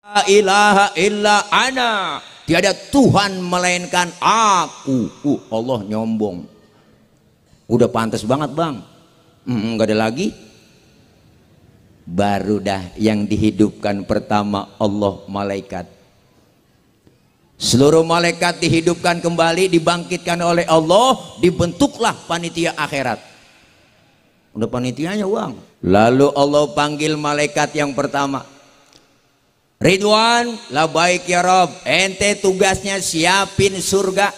La ilaha illa ana, tiada Tuhan melainkan aku. Allah nyombong. Udah pantas banget bang. Nggak ada lagi. Baru dah yang dihidupkan pertama Allah, malaikat. Seluruh malaikat dihidupkan kembali, dibangkitkan oleh Allah, dibentuklah panitia akhirat. Udah panitianya bang. Lalu Allah panggil malaikat yang pertama. Ridwan, labaik ya Rob, ente tugasnya siapin surga.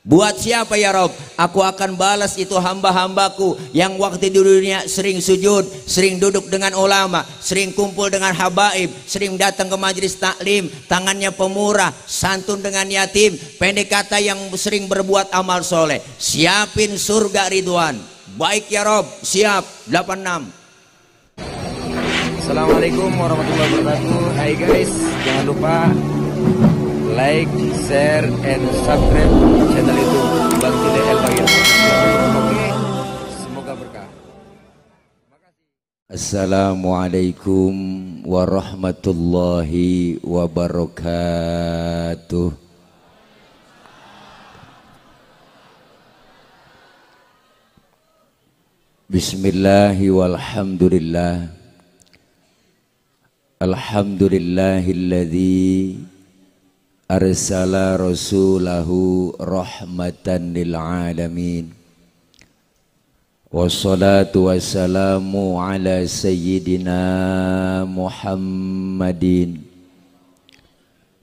Buat siapa ya Rob? Aku akan balas itu hamba-hambaku yang waktu di dunia sering sujud, sering duduk dengan ulama, sering kumpul dengan habaib, sering datang ke majelis taklim, tangannya pemurah, santun dengan yatim, pendek kata yang sering berbuat amal soleh. Siapin surga Ridwan. Baik ya Rob, siap. 86. Assalamualaikum warahmatullahi wabarakatuh. Hai guys, jangan lupa like, share, and subscribe channel YouTube Bang Tile El Bagir. Oke, semoga berkah. Assalamualaikum warahmatullahi wabarakatuh. Bismillahi walhamdulillah. Alhamdulillahilladzi arsala rasulahu rahmatan lil alamin. Wassalatu wassalamu ala sayyidina Muhammadin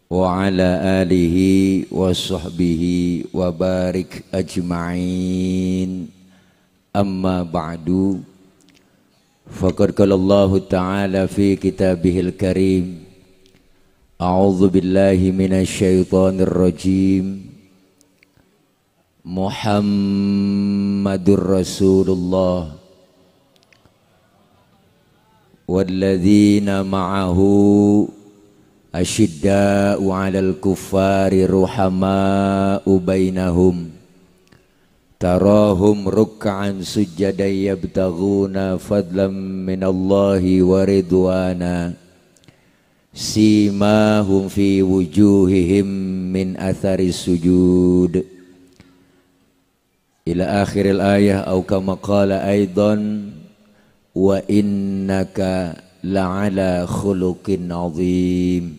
wa ala alihi wa sahbihi wa barik ajma'in. Amma ba'du. Faqad qala Allah Ta'ala fi kitabihil karim. A'udzu billahi minasy syaithanir rajim. Muhammadur Rasulullah walladzina ma'ahu asyidda'u 'alal kuffari ruhama'u bainahum. Tarahum ruk'an sujjadan yabtaghuna fadlan minallahi wa ridwana. Simahum fi wujuhihim min athari sujud. Ila akhiril ayah au kama qala aidan wa innaka la'ala khuluqin azim.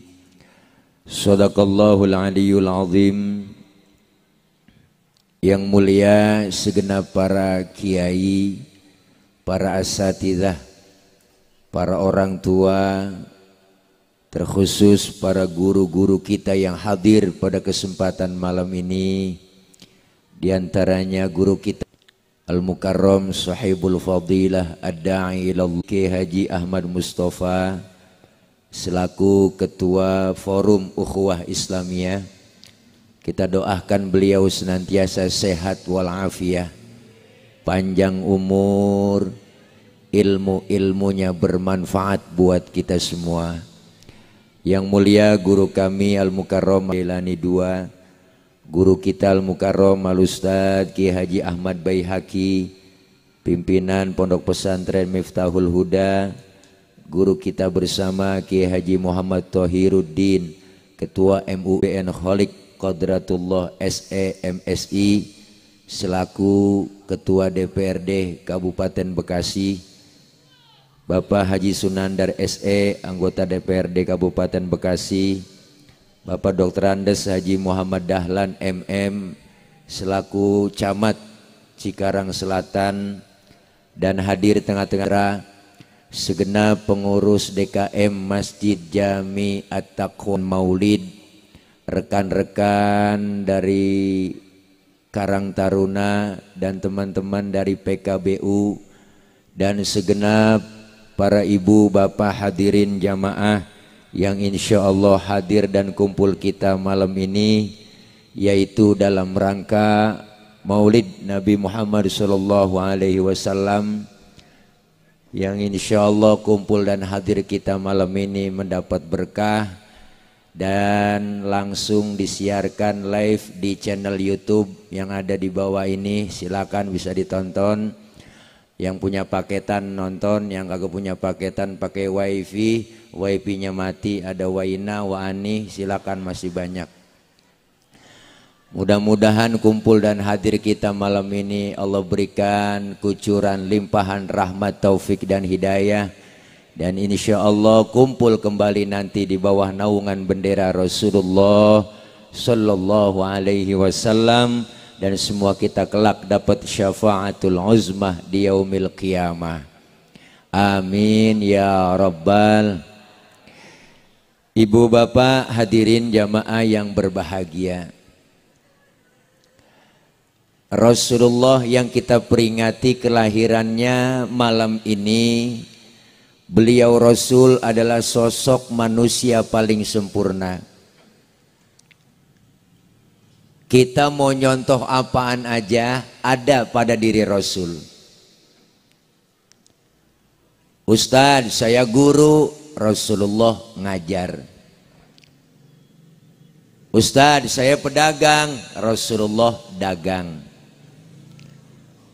Sadaqallahul aliyyul azim. Yang mulia segenap para kiai, para asatidzah, para orang tua, terkhusus para guru-guru kita yang hadir pada kesempatan malam ini. Di antaranya guru kita Al-Mukarram Sahibul Fadilah Ad-Da'i ilallah Kiai Haji Ahmad Mustafa selaku Ketua Forum Ukhuwah Islamiyah. Kita doakan beliau senantiasa sehat walafiat, panjang umur, ilmu-ilmunya bermanfaat buat kita semua. Yang mulia guru kami Al-Mukarram Ilani II, guru kita Al-Mukarram Al-Ustadz Kiai Haji Ahmad Baihaqi, pimpinan Pondok Pesantren Miftahul Huda, guru kita bersama Kiai Haji Muhammad Thohiruddin, Ketua MUBN Kholik Qadratullah SE MSI, selaku Ketua DPRD Kabupaten Bekasi, Bapak Haji Sunandar SE, anggota DPRD Kabupaten Bekasi, Bapak Dr. Andes Haji Muhammad Dahlan MM, selaku Camat Cikarang Selatan, dan hadir tengah-tengah segenap pengurus DKM Masjid Jami At-Taqwa Maulid, rekan-rekan dari Karang Taruna dan teman-teman dari PKBU, dan segenap para ibu bapak hadirin jamaah yang insya Allah hadir dan kumpul kita malam ini, yaitu dalam rangka Maulid Nabi Muhammad SAW, yang insya Allah kumpul dan hadir kita malam ini mendapat berkah dan langsung disiarkan live di channel YouTube yang ada di bawah ini. Silakan bisa ditonton. Yang punya paketan nonton, yang kagak punya paketan pakai wifi, wifi-nya mati, ada Waina, Waani, silakan masih banyak. Mudah-mudahan kumpul dan hadir kita malam ini Allah berikan kucuran limpahan rahmat, taufik dan hidayah. Dan insya Allah kumpul kembali nanti di bawah naungan bendera Rasulullah Sallallahu Alaihi Wasallam. Dan semua kita kelak dapat syafaatul uzmah di yaumil qiyamah. Amin ya rabbal. Ibu bapak hadirin jamaah yang berbahagia, Rasulullah yang kita peringati kelahirannya malam ini, beliau Rasul adalah sosok manusia paling sempurna. Kita mau nyontoh apaan aja ada pada diri Rasul. Ustadz, saya guru, Rasulullah ngajar. Ustadz, saya pedagang, Rasulullah dagang.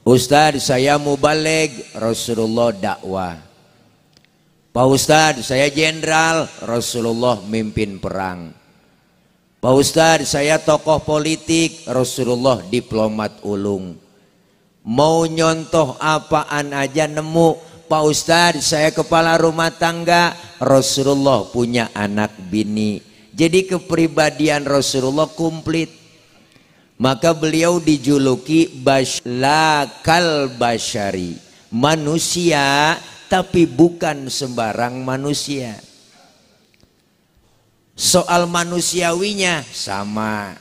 Ustadz, saya mubalig, Rasulullah dakwah. Pak Ustadz, saya jenderal, Rasulullah mimpin perang. Pak Ustadz, saya tokoh politik, Rasulullah diplomat ulung. Mau nyontoh apaan aja nemu. Pak Ustadz, saya kepala rumah tangga, Rasulullah punya anak bini. Jadi kepribadian Rasulullah komplit. Maka beliau dijuluki lakal basyari, manusia tapi bukan sembarang manusia. Soal manusiawinya sama.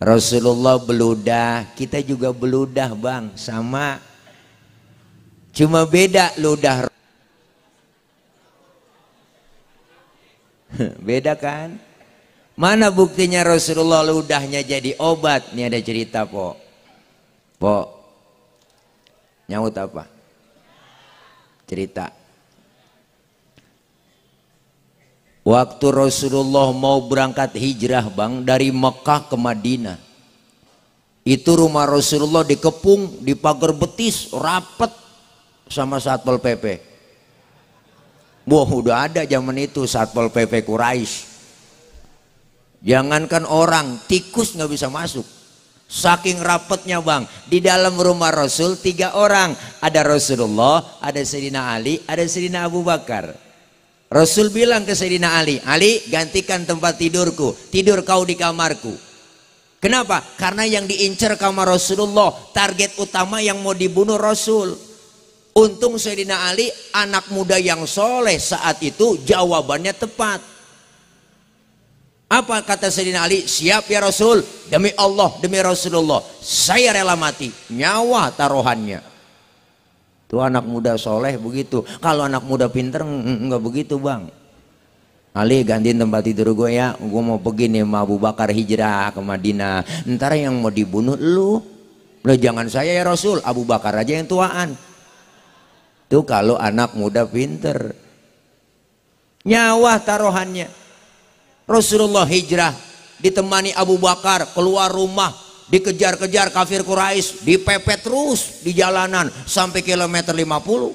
Rasulullah beludah, kita juga beludah bang, sama. Cuma beda ludah. Beda kan? Mana buktinya Rasulullah ludahnya jadi obat? Ini ada cerita po. Po, nyaut apa? Cerita. Waktu Rasulullah mau berangkat hijrah bang dari Mekah ke Madinah, itu rumah Rasulullah dikepung di pagar betis rapet sama Satpol PP. Wah udah ada zaman itu Satpol PP Quraisy. Jangankan orang, tikus nggak bisa masuk. Saking rapetnya bang, di dalam rumah Rasul 3 orang, ada Rasulullah, ada Sayyidina Ali, ada Sayyidina Abu Bakar. Rasul bilang ke Sayyidina Ali, Ali gantikan tempat tidurku, tidur kau di kamarku. Kenapa? Karena yang diincar kamar Rasulullah, target utama yang mau dibunuh Rasul. Untung Sayyidina Ali anak muda yang soleh saat itu, jawabannya tepat. Apa kata Sayyidina Ali? Siap ya Rasul, demi Allah, demi Rasulullah, saya rela mati, nyawa taruhannya. Tuh anak muda soleh begitu. Kalau anak muda pinter enggak begitu bang. Ali gantiin tempat tidur gue ya, gue mau pergi nih sama Abu Bakar hijrah ke Madinah. Ntar yang mau dibunuh lu. Loh jangan saya ya Rasul, Abu Bakar aja yang tuaan. Tuh kalau anak muda pinter, nyawa taruhannya. Rasulullah hijrah ditemani Abu Bakar keluar rumah, dikejar-kejar kafir Quraisy, dipepet terus di jalanan sampai kilometer 50.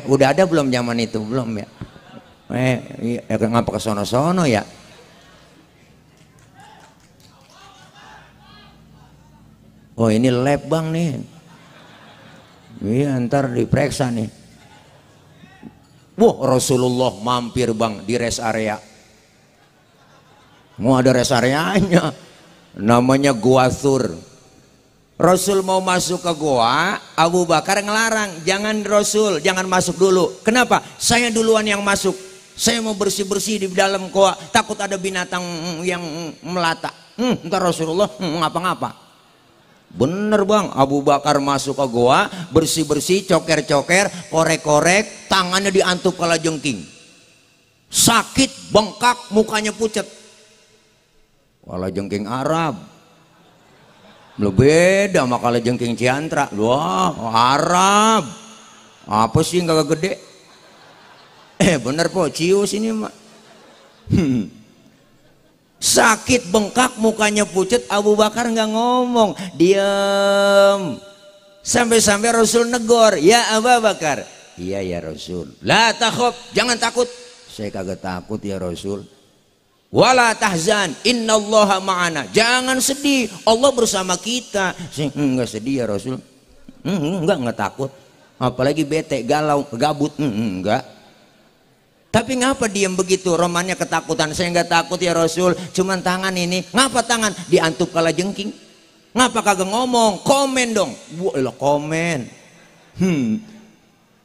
Udah ada belum zaman itu? Belum ya? Ngapa ke sono-sono ya? Oh ini lab bang nih. Iya ntar diperiksa nih. Wah Rasulullah mampir bang di rest area. Mau ada rest areanya, namanya Gua Thur. Rasul mau masuk ke gua, Abu Bakar ngelarang, jangan Rasul, jangan masuk dulu. Kenapa? Saya duluan yang masuk. Saya mau bersih-bersih di dalam gua, takut ada binatang yang melata. Ntar Rasulullah ngapa-ngapa. Bener bang, Abu Bakar masuk ke gua, bersih-bersih, coker-coker, korek-korek, tangannya diantuk kala jengking. Sakit, bengkak, mukanya pucet. Kala jengking Arab. Beda sama kala jengking Ciantra. Wah, Arab. Apa sih nggak gede? Bener po, cius ini mak. Sakit, bengkak, mukanya pucet. Abu Bakar nggak ngomong, diem. Sampai-sampai Rasul negor, ya Abu Bakar. Iya ya Rasul. La takhaf, jangan takut. Saya kagak takut ya Rasul. Wala tahzan, innallaha ma'ana. Jangan sedih, Allah bersama kita. Saya enggak sedih ya Rasul. Enggak takut. Apalagi bete, galau, gabut. Enggak. Tapi ngapa diam begitu? Romannya ketakutan. Saya enggak takut ya Rasul. Cuman tangan ini. Ngapa tangan? Diantup kala jengking. Ngapa kagak ngomong? Komen dong. Wah, komen.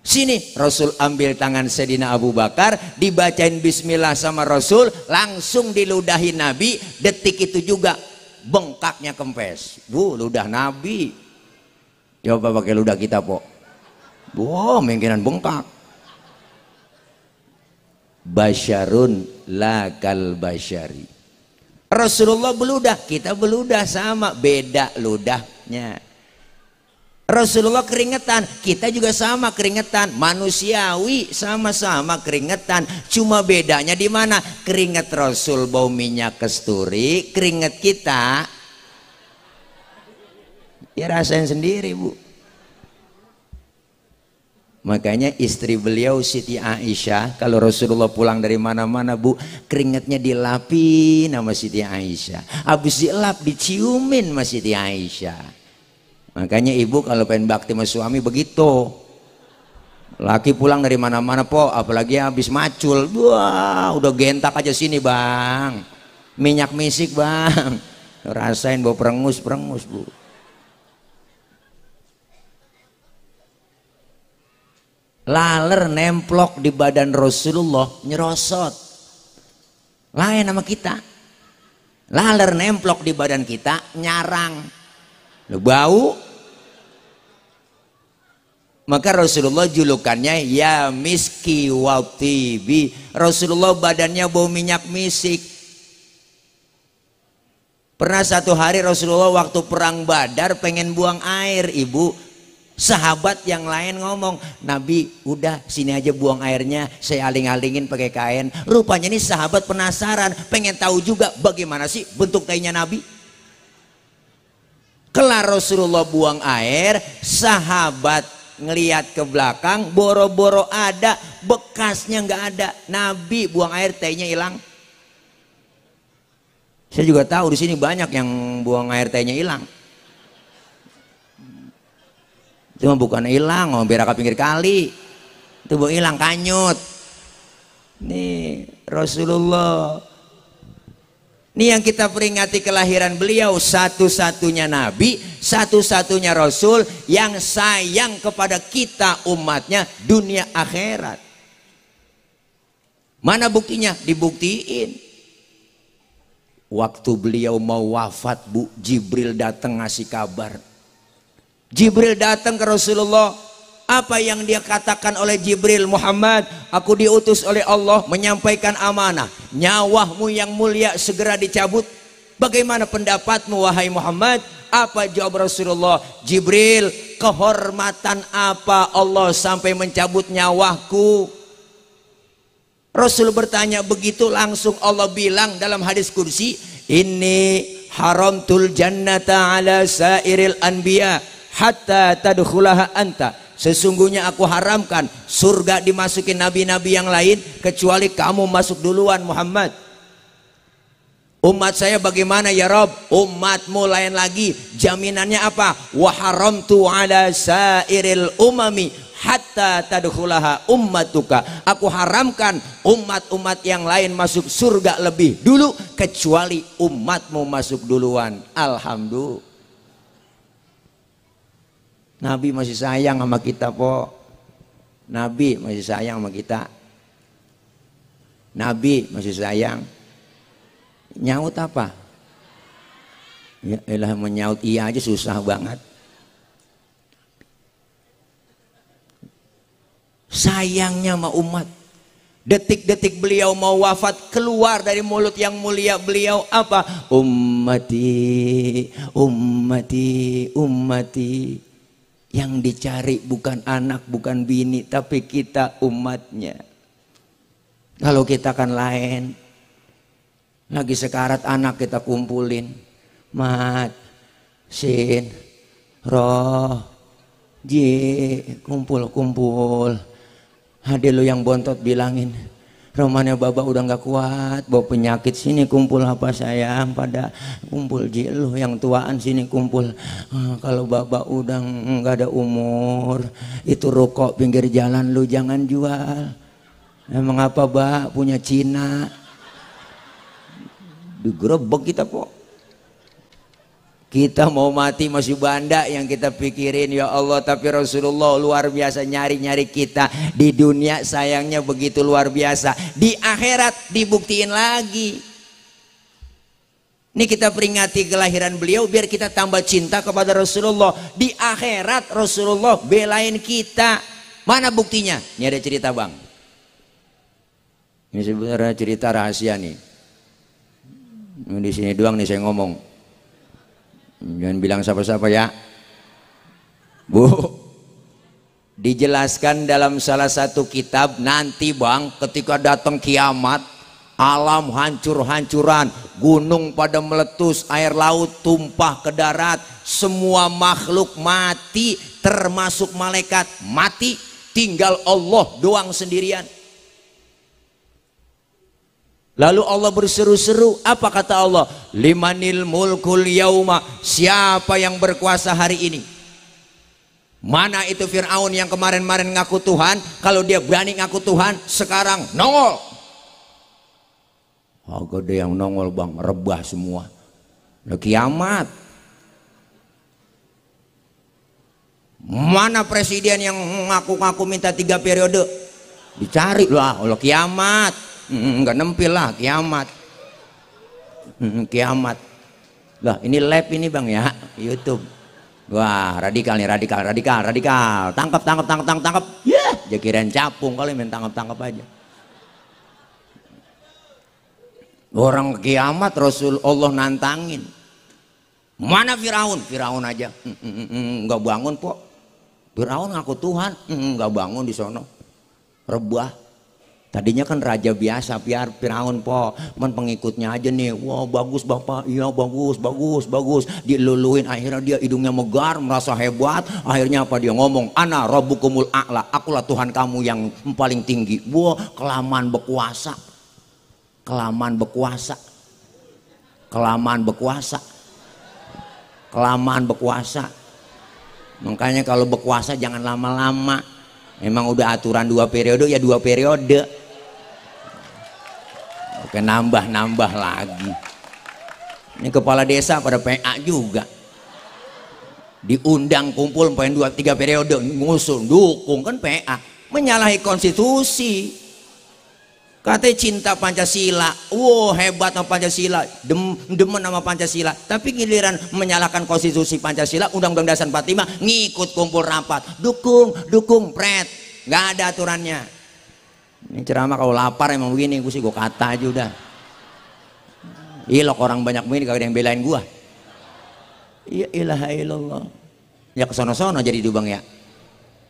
Sini Rasul ambil tangan Sayyidina Abu Bakar, dibacain bismillah sama Rasul, langsung diludahi Nabi. Detik itu juga bengkaknya kempes. Ludah Nabi. Coba pakai ludah kita, po. Mungkinan bengkak. Basyarun la kal basyari. Rasulullah beludah, kita beludah sama, beda ludahnya. Rasulullah keringetan, kita juga sama keringetan, manusiawi, sama-sama keringetan. Cuma bedanya di mana? Keringet Rasul bau minyak kasturi, keringet kita ya rasain sendiri, Bu. Makanya istri beliau Siti Aisyah, kalau Rasulullah pulang dari mana-mana, Bu, keringatnya dilapin sama Siti Aisyah. Habis dilap diciumin sama Siti Aisyah. Makanya ibu kalau pengen bakti sama suami begitu. Laki pulang dari mana-mana, po, apalagi habis macul, wah udah gentak aja sini, Bang. Minyak misik, Bang. Rasain bau perengus-perengus, Bu. Laler nemplok di badan Rasulullah nyerosot. Lain sama kita. Laler nemplok di badan kita nyarang. Lu bau. Maka Rasulullah julukannya ya miski wa tibi. Rasulullah badannya bau minyak misik. Pernah satu hari Rasulullah waktu perang Badar pengen buang air, Ibu. Sahabat yang lain ngomong, Nabi udah sini aja buang airnya, saya aling-alingin pakai kain. Rupanya ini sahabat penasaran, pengen tahu juga bagaimana sih bentuk tainya Nabi. Kelar Rasulullah buang air, sahabat ngelihat ke belakang, boro-boro ada, bekasnya nggak ada. Nabi buang air, tainya hilang. Saya juga tahu di sini banyak yang buang air tainya hilang. Itu bukan hilang, biar ke pinggir kali. Itu mau hilang kanyut. Nih Rasulullah. Nih yang kita peringati kelahiran beliau, satu-satunya Nabi, satu-satunya Rasul yang sayang kepada kita umatnya dunia akhirat. Mana buktinya? Dibuktiin. Waktu beliau mau wafat, Bu, Jibril datang ngasih kabar. Jibril datang ke Rasulullah. Apa yang dia katakan oleh Jibril? Muhammad, aku diutus oleh Allah menyampaikan amanah. Nyawamu yang mulia segera dicabut. Bagaimana pendapatmu wahai Muhammad? Apa jawab Rasulullah? Jibril, kehormatan apa Allah sampai mencabut nyawaku? Rasul bertanya begitu, langsung Allah bilang dalam hadis kursi, ini haramtul jannata ala sairil anbiya hatta tadkhulaha anta. Sesungguhnya aku haramkan surga dimasukin nabi-nabi yang lain kecuali kamu masuk duluan Muhammad. Umat saya bagaimana ya Rob? Umatmu lain lagi. Jaminannya apa? Wa haramtu ala sairil umami hatta tadkhulaha ummatuka. Aku haramkan umat-umat yang lain masuk surga lebih dulu kecuali umatmu masuk duluan. Alhamdulillah. Nabi masih sayang sama kita, po. Nabi masih sayang sama kita. Nabi masih sayang. Nyaut apa? Ya elah, menyaut iya aja susah banget. Sayangnya sama umat. Detik-detik beliau mau wafat, keluar dari mulut yang mulia beliau apa? Ummati, ummati, ummati. Yang dicari bukan anak, bukan bini, tapi kita umatnya. Kalau kita kan lain. Lagi sekarat anak kita kumpulin. Mat, sin, roh, kumpul. Hade lu yang bontot bilangin, Romanya Baba udah nggak kuat, bawa penyakit, sini kumpul apa sayang, pada kumpul lu yang tuaan sini kumpul. Kalau Baba udah nggak ada umur, itu rokok pinggir jalan lu jangan jual. Emang apa punya Cina? Digerebek kita kok. Kita mau mati masih banda yang kita pikirin, ya Allah. Tapi Rasulullah luar biasa nyari-nyari kita. Di dunia sayangnya begitu luar biasa, di akhirat dibuktiin lagi. Ini kita peringati kelahiran beliau biar kita tambah cinta kepada Rasulullah. Di akhirat Rasulullah belain kita. Mana buktinya? Ini ada cerita bang. Ini sebenarnya cerita rahasia nih. Di sini doang nih saya ngomong. Jangan bilang siapa-siapa ya, Bu. Dijelaskan dalam salah satu kitab, nanti bang ketika datang kiamat, alam hancur-hancuran, gunung pada meletus, air laut tumpah ke darat, semua makhluk mati termasuk malaikat mati, tinggal Allah doang sendirian. Lalu Allah berseru-seru, apa kata Allah? Limanil mulkul yauma, siapa yang berkuasa hari ini? Mana itu Fir'aun yang kemarin-kemarin ngaku Tuhan? Kalau dia berani ngaku Tuhan, sekarang nongol. Agak ada yang nongol bang, rebah semua. Udah kiamat. Mana presiden yang ngaku-ngaku minta 3 periode? Dicari lah, Allah kiamat. Enggak nempil lah kiamat. Kiamat lah, ini live ini bang ya, YouTube. Wah radikal nih, radikal. Tangkap ya, dia kirain capung, kali main tangkap aja. Orang kiamat Rasulullah nantangin. Mana Firaun aja enggak bangun kok. Firaun ngaku Tuhan, enggak bangun di sono, rebah. Tadinya kan raja biasa, biar Firaun po, man pengikutnya aja nih. Wah bagus bapak, iya bagus. Diluluin, akhirnya dia hidungnya megar, merasa hebat. Akhirnya apa dia ngomong? Ana rabbukumul a'la, akulah Tuhan kamu yang paling tinggi. Wah kelamaan berkuasa. Makanya kalau berkuasa jangan lama-lama. Emang udah aturan 2 periode ya 2 periode. Oke nambah lagi. Ini kepala desa pada PA juga. Diundang kumpul pengen 2-3 periode, ngusung, dukung kan PA. Menyalahi konstitusi. Katanya cinta Pancasila, wow hebat sama Pancasila, demen sama Pancasila. Tapi giliran menyalahkan konstitusi Pancasila, Undang-Undang Dasar 45, ngikut kumpul rapat, dukung, pret, nggak ada aturannya. Ini ceramah kalau lapar emang begini, gue sih gue kata aja udah. Ilok orang banyak begini kagak ada yang belain gue. Ya ilaha illallah. Ya kesono-sono jadi dubang ya.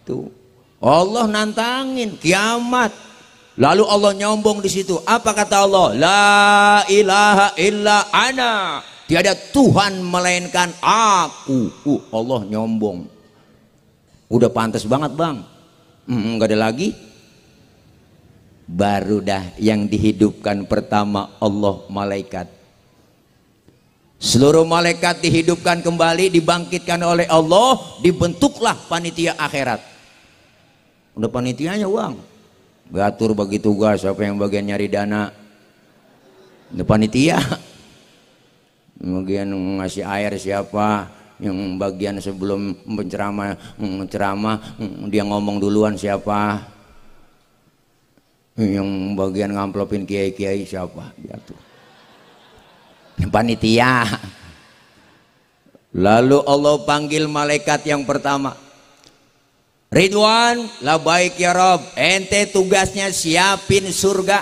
Tuh Allah nantangin kiamat. Lalu Allah nyombong di situ. Apa kata Allah? La ilaha illa ana. Tiada Tuhan melainkan aku. Allah nyombong. Udah pantas banget bang. Nggak ada lagi. Baru dah yang dihidupkan pertama Allah malaikat. Seluruh malaikat dihidupkan kembali, dibangkitkan oleh Allah, dibentuklah panitia akhirat. Udah panitianya bang. Gatur bagi tugas, siapa yang bagian nyari dana, udah panitia. Bagian ngasih air siapa, yang bagian sebelum ceramah dia ngomong duluan siapa, yang bagian ngamplopin kiai siapa, diatur. Panitia. Lalu Allah panggil malaikat yang pertama. Ridwan, labaik ya Rob, ente tugasnya siapin surga.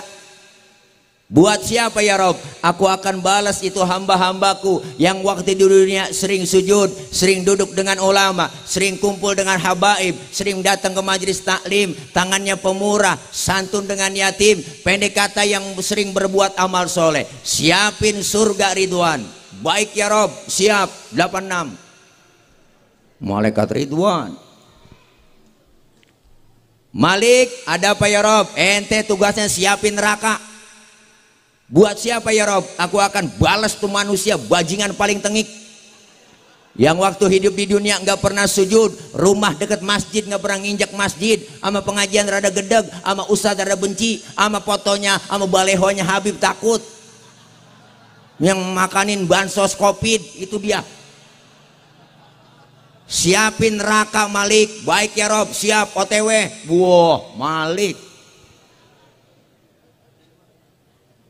Buat siapa ya Rob? Aku akan balas itu hamba-hambaku yang waktu di dunia sering sujud, sering duduk dengan ulama, sering kumpul dengan habaib, sering datang ke majelis taklim, tangannya pemurah, santun dengan yatim, pendek kata yang sering berbuat amal soleh. Siapin surga Ridwan. Baik ya Rob, siap. 86. Malaikat Ridwan. Malik, ada apa ya Rob? Ente tugasnya siapin neraka. Buat siapa ya Rob? Aku akan balas tuh manusia bajingan paling tengik, yang waktu hidup di dunia nggak pernah sujud, rumah deket masjid nggak pernah nginjak masjid, sama pengajian rada gedeg, sama ustadz rada benci, sama fotonya, sama balehonya Habib takut, yang makanin bansos covid, itu dia. Siapin neraka Malik. Baik ya Rob, siap OTW. Wah, Malik.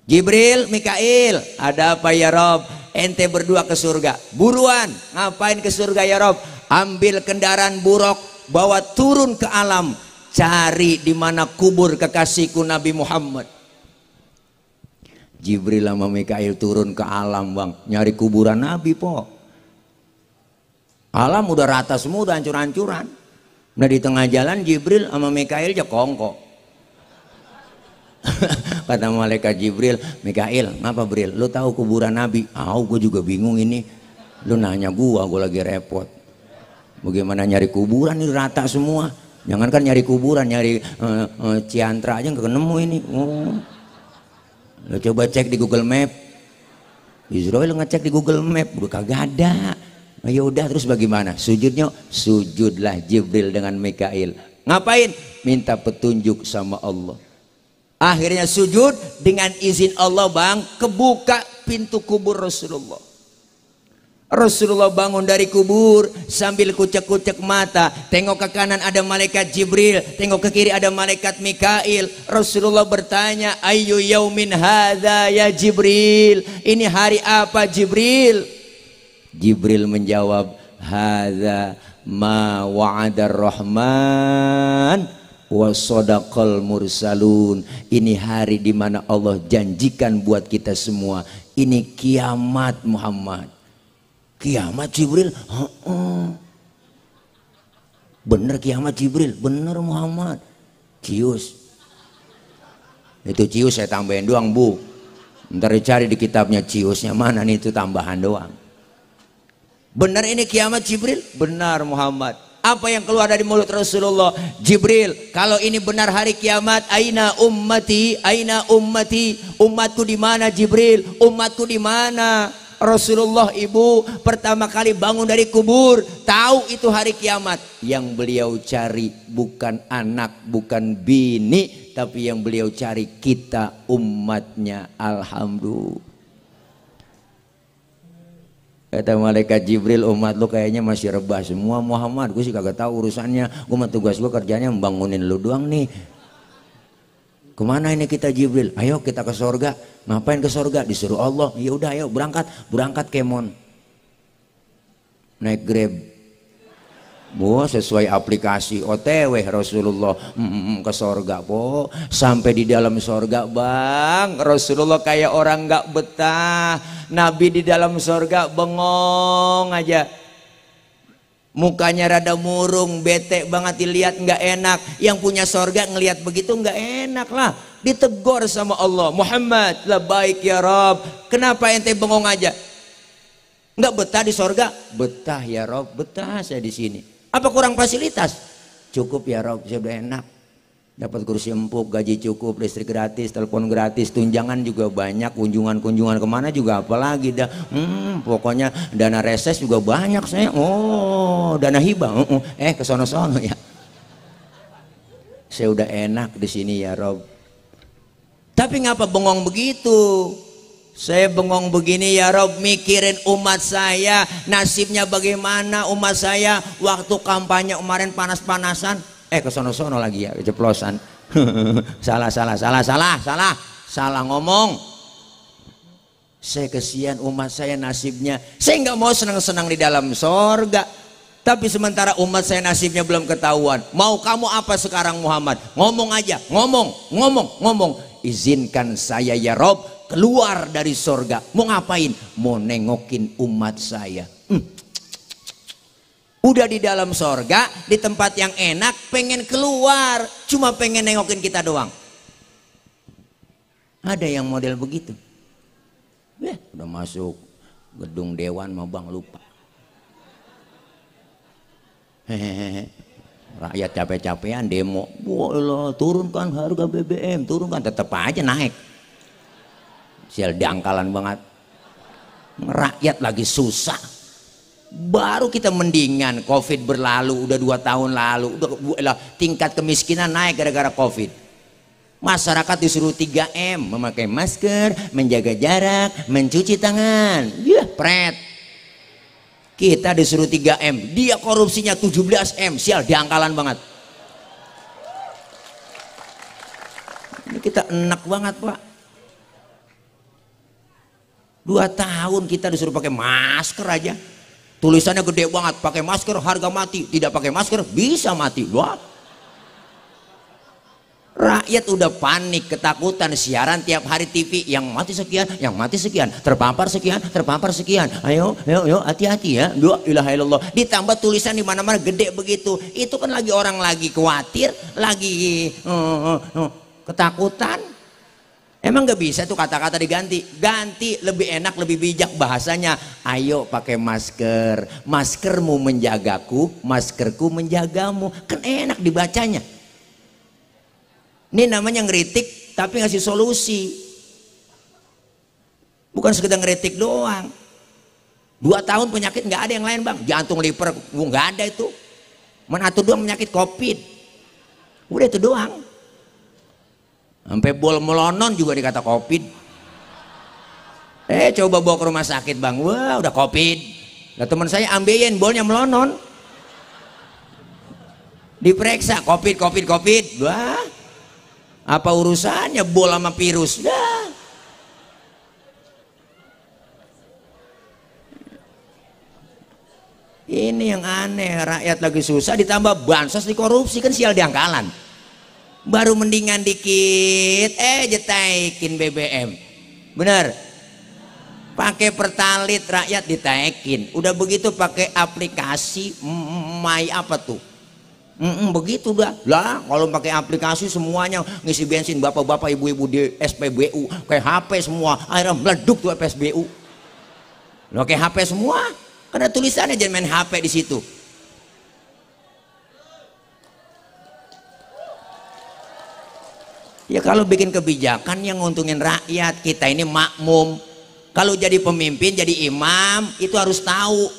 Jibril, Mikail, ada apa ya Rob? Ente berdua ke surga. Buruan, ngapain ke surga ya Rob? Ambil kendaraan buruk, bawa turun ke alam, cari di mana kubur kekasihku Nabi Muhammad. Jibril sama Mikail turun ke alam bang, nyari kuburan Nabi po. Alam udah rata semua, udah hancur-hancuran. Nah di tengah jalan Jibril sama Mikail aja kongko. Kata malaikat Jibril, Mikail, ngapa Bril? Lu tahu kuburan Nabi? Gue juga bingung ini. Lu nanya gue lagi repot. Bagaimana nyari kuburan ini rata semua. Jangan kan nyari kuburan, nyari Ciantra aja nggak nemu ini. Lu coba cek di Google Map. Israel ngecek di Google Map, udah kagak ada. Ya udah, terus bagaimana? Sujudnya, sujudlah Jibril dengan Mikail. Ngapain? Minta petunjuk sama Allah. Akhirnya sujud, dengan izin Allah bang, kebuka pintu kubur Rasulullah. Rasulullah bangun dari kubur sambil kucek-kucek mata, tengok ke kanan ada malaikat Jibril, tengok ke kiri ada malaikat Mikail. Rasulullah bertanya, ayyu yaumin hadza ya Jibril? Ini hari apa Jibril? Jibril menjawab, hadza ma wa'adar rahman wa sadaqal mursalun. Ini hari di mana Allah janjikan buat kita semua. Ini kiamat Muhammad. Kiamat Jibril? Bener kiamat Jibril? Bener Muhammad. Cius. Itu cius saya tambahin doang bu. Ntar dicari di kitabnya ciusnya mana nih, itu tambahan doang. Benar ini kiamat Jibril? Benar Muhammad. Apa yang keluar dari mulut Rasulullah? Jibril, kalau ini benar hari kiamat, aina ummati, aina ummati, umatku di mana Jibril? Umatku di mana? Rasulullah ibu pertama kali bangun dari kubur, tahu itu hari kiamat. Yang beliau cari bukan anak, bukan bini, tapi yang beliau cari kita umatnya. Alhamdulillah. Kata malaikat Jibril, umat lu kayaknya masih rebah semua Muhammad. Gue sih kagak tahu urusannya. Gue mah tugas gue kerjanya membangunin lu doang nih. Kemana ini kita Jibril? Ayo kita ke sorga. Ngapain ke sorga? Disuruh Allah. Ya udah ayo berangkat. Berangkat kemon. Naik Grab. Sesuai aplikasi OTW Rasulullah ke sorga po. Sampai di dalam sorga bang, Rasulullah kayak orang nggak betah. Nabi di dalam sorga bengong aja, mukanya rada murung, bete banget dilihat, nggak enak. Yang punya sorga ngelihat begitu nggak enak lah. Ditegur sama Allah, Muhammad, lah baik ya Rob, kenapa ente bengong aja? Nggak betah di sorga? Betah ya Rob, betah saya di sini. Apa kurang fasilitas? Cukup ya Rob, saya udah enak. Dapat kursi empuk, gaji cukup, listrik gratis, telepon gratis, tunjangan juga banyak, kunjungan-kunjungan kemana juga apalagi dah. Pokoknya dana reses juga banyak saya. Oh, dana hibah. Ke sono-sono ya. Saya udah enak di sini ya Rob. Tapi ngapa bengong begitu? Saya bengong begini ya Rob, mikirin umat saya, nasibnya bagaimana umat saya waktu kampanye kemarin panas-panasan. Ke sono-sono lagi ya, keceplosan. Salah ngomong. Saya kesian umat saya nasibnya. Saya nggak mau senang-senang di dalam sorga. Tapi sementara umat saya nasibnya belum ketahuan. Mau kamu apa sekarang Muhammad? Ngomong aja, ngomong. Izinkan saya ya Rob keluar dari sorga. Mau ngapain? Mau nengokin umat saya. Udah di dalam sorga, di tempat yang enak, pengen keluar, cuma pengen nengokin kita doang. Ada yang model begitu. Udah masuk gedung dewan mau bang lupa. Rakyat capek-capean demo, wah turunkan harga BBM, turunkan, tetap aja naik. Sial dangkalan banget. Rakyat lagi susah. Baru kita mendingan Covid berlalu, udah 2 tahun lalu, udah tingkat kemiskinan naik gara-gara Covid. Masyarakat disuruh 3M, memakai masker, menjaga jarak, mencuci tangan. Ya, pret. Kita disuruh 3M, dia korupsinya 17M, sial diangkalan banget. Ini kita enak banget, Pak. 2 tahun kita disuruh pakai masker aja. Tulisannya gede banget, pakai masker harga mati, tidak pakai masker bisa mati. Wah. Rakyat udah panik, ketakutan, siaran tiap hari TV yang mati sekian, yang mati sekian, terpapar sekian, terpapar sekian. Ayo, hati-hati ya. La ilaha illallah. Ditambah tulisan di mana-mana gede begitu. Itu kan lagi orang lagi khawatir, lagi ketakutan. Emang nggak bisa tuh kata-kata diganti? Ganti lebih enak, lebih bijak bahasanya. Ayo pakai masker. Maskermu menjagaku, maskerku menjagamu. Kan enak dibacanya. Ini namanya ngeritik tapi ngasih solusi. Bukan sekedar ngeritik doang. 2 tahun penyakit nggak ada yang lain bang. Jantung, liver, nggak ada itu. Mana tuh doang penyakit Covid. Udah itu doang. Sampai bol melonon juga dikata Covid. Coba bawa ke rumah sakit bang. Wah udah Covid. Nah teman saya ambeien bolnya melonon. Diperiksa Covid. Wah. Apa urusannya bol sama virus? Dah. Ini yang aneh, rakyat lagi susah ditambah bansos dikorupsi, kan sial diangkalan. Baru mendingan dikit, jetaikin BBM. Bener? Pakai pertalit rakyat ditaikin. Udah begitu pakai aplikasi My apa tuh? Begitu dah lah. Kalau pakai aplikasi semuanya ngisi bensin bapak-bapak ibu-ibu di SPBU kayak HP semua, akhirnya meleduk tuh SPBU. Lo kayak HP semua karena tulisannya jangan main HP di situ. Ya kalau bikin kebijakan yang nguntungin rakyat, kita ini makmum. Kalau jadi pemimpin, jadi imam itu harus tahu.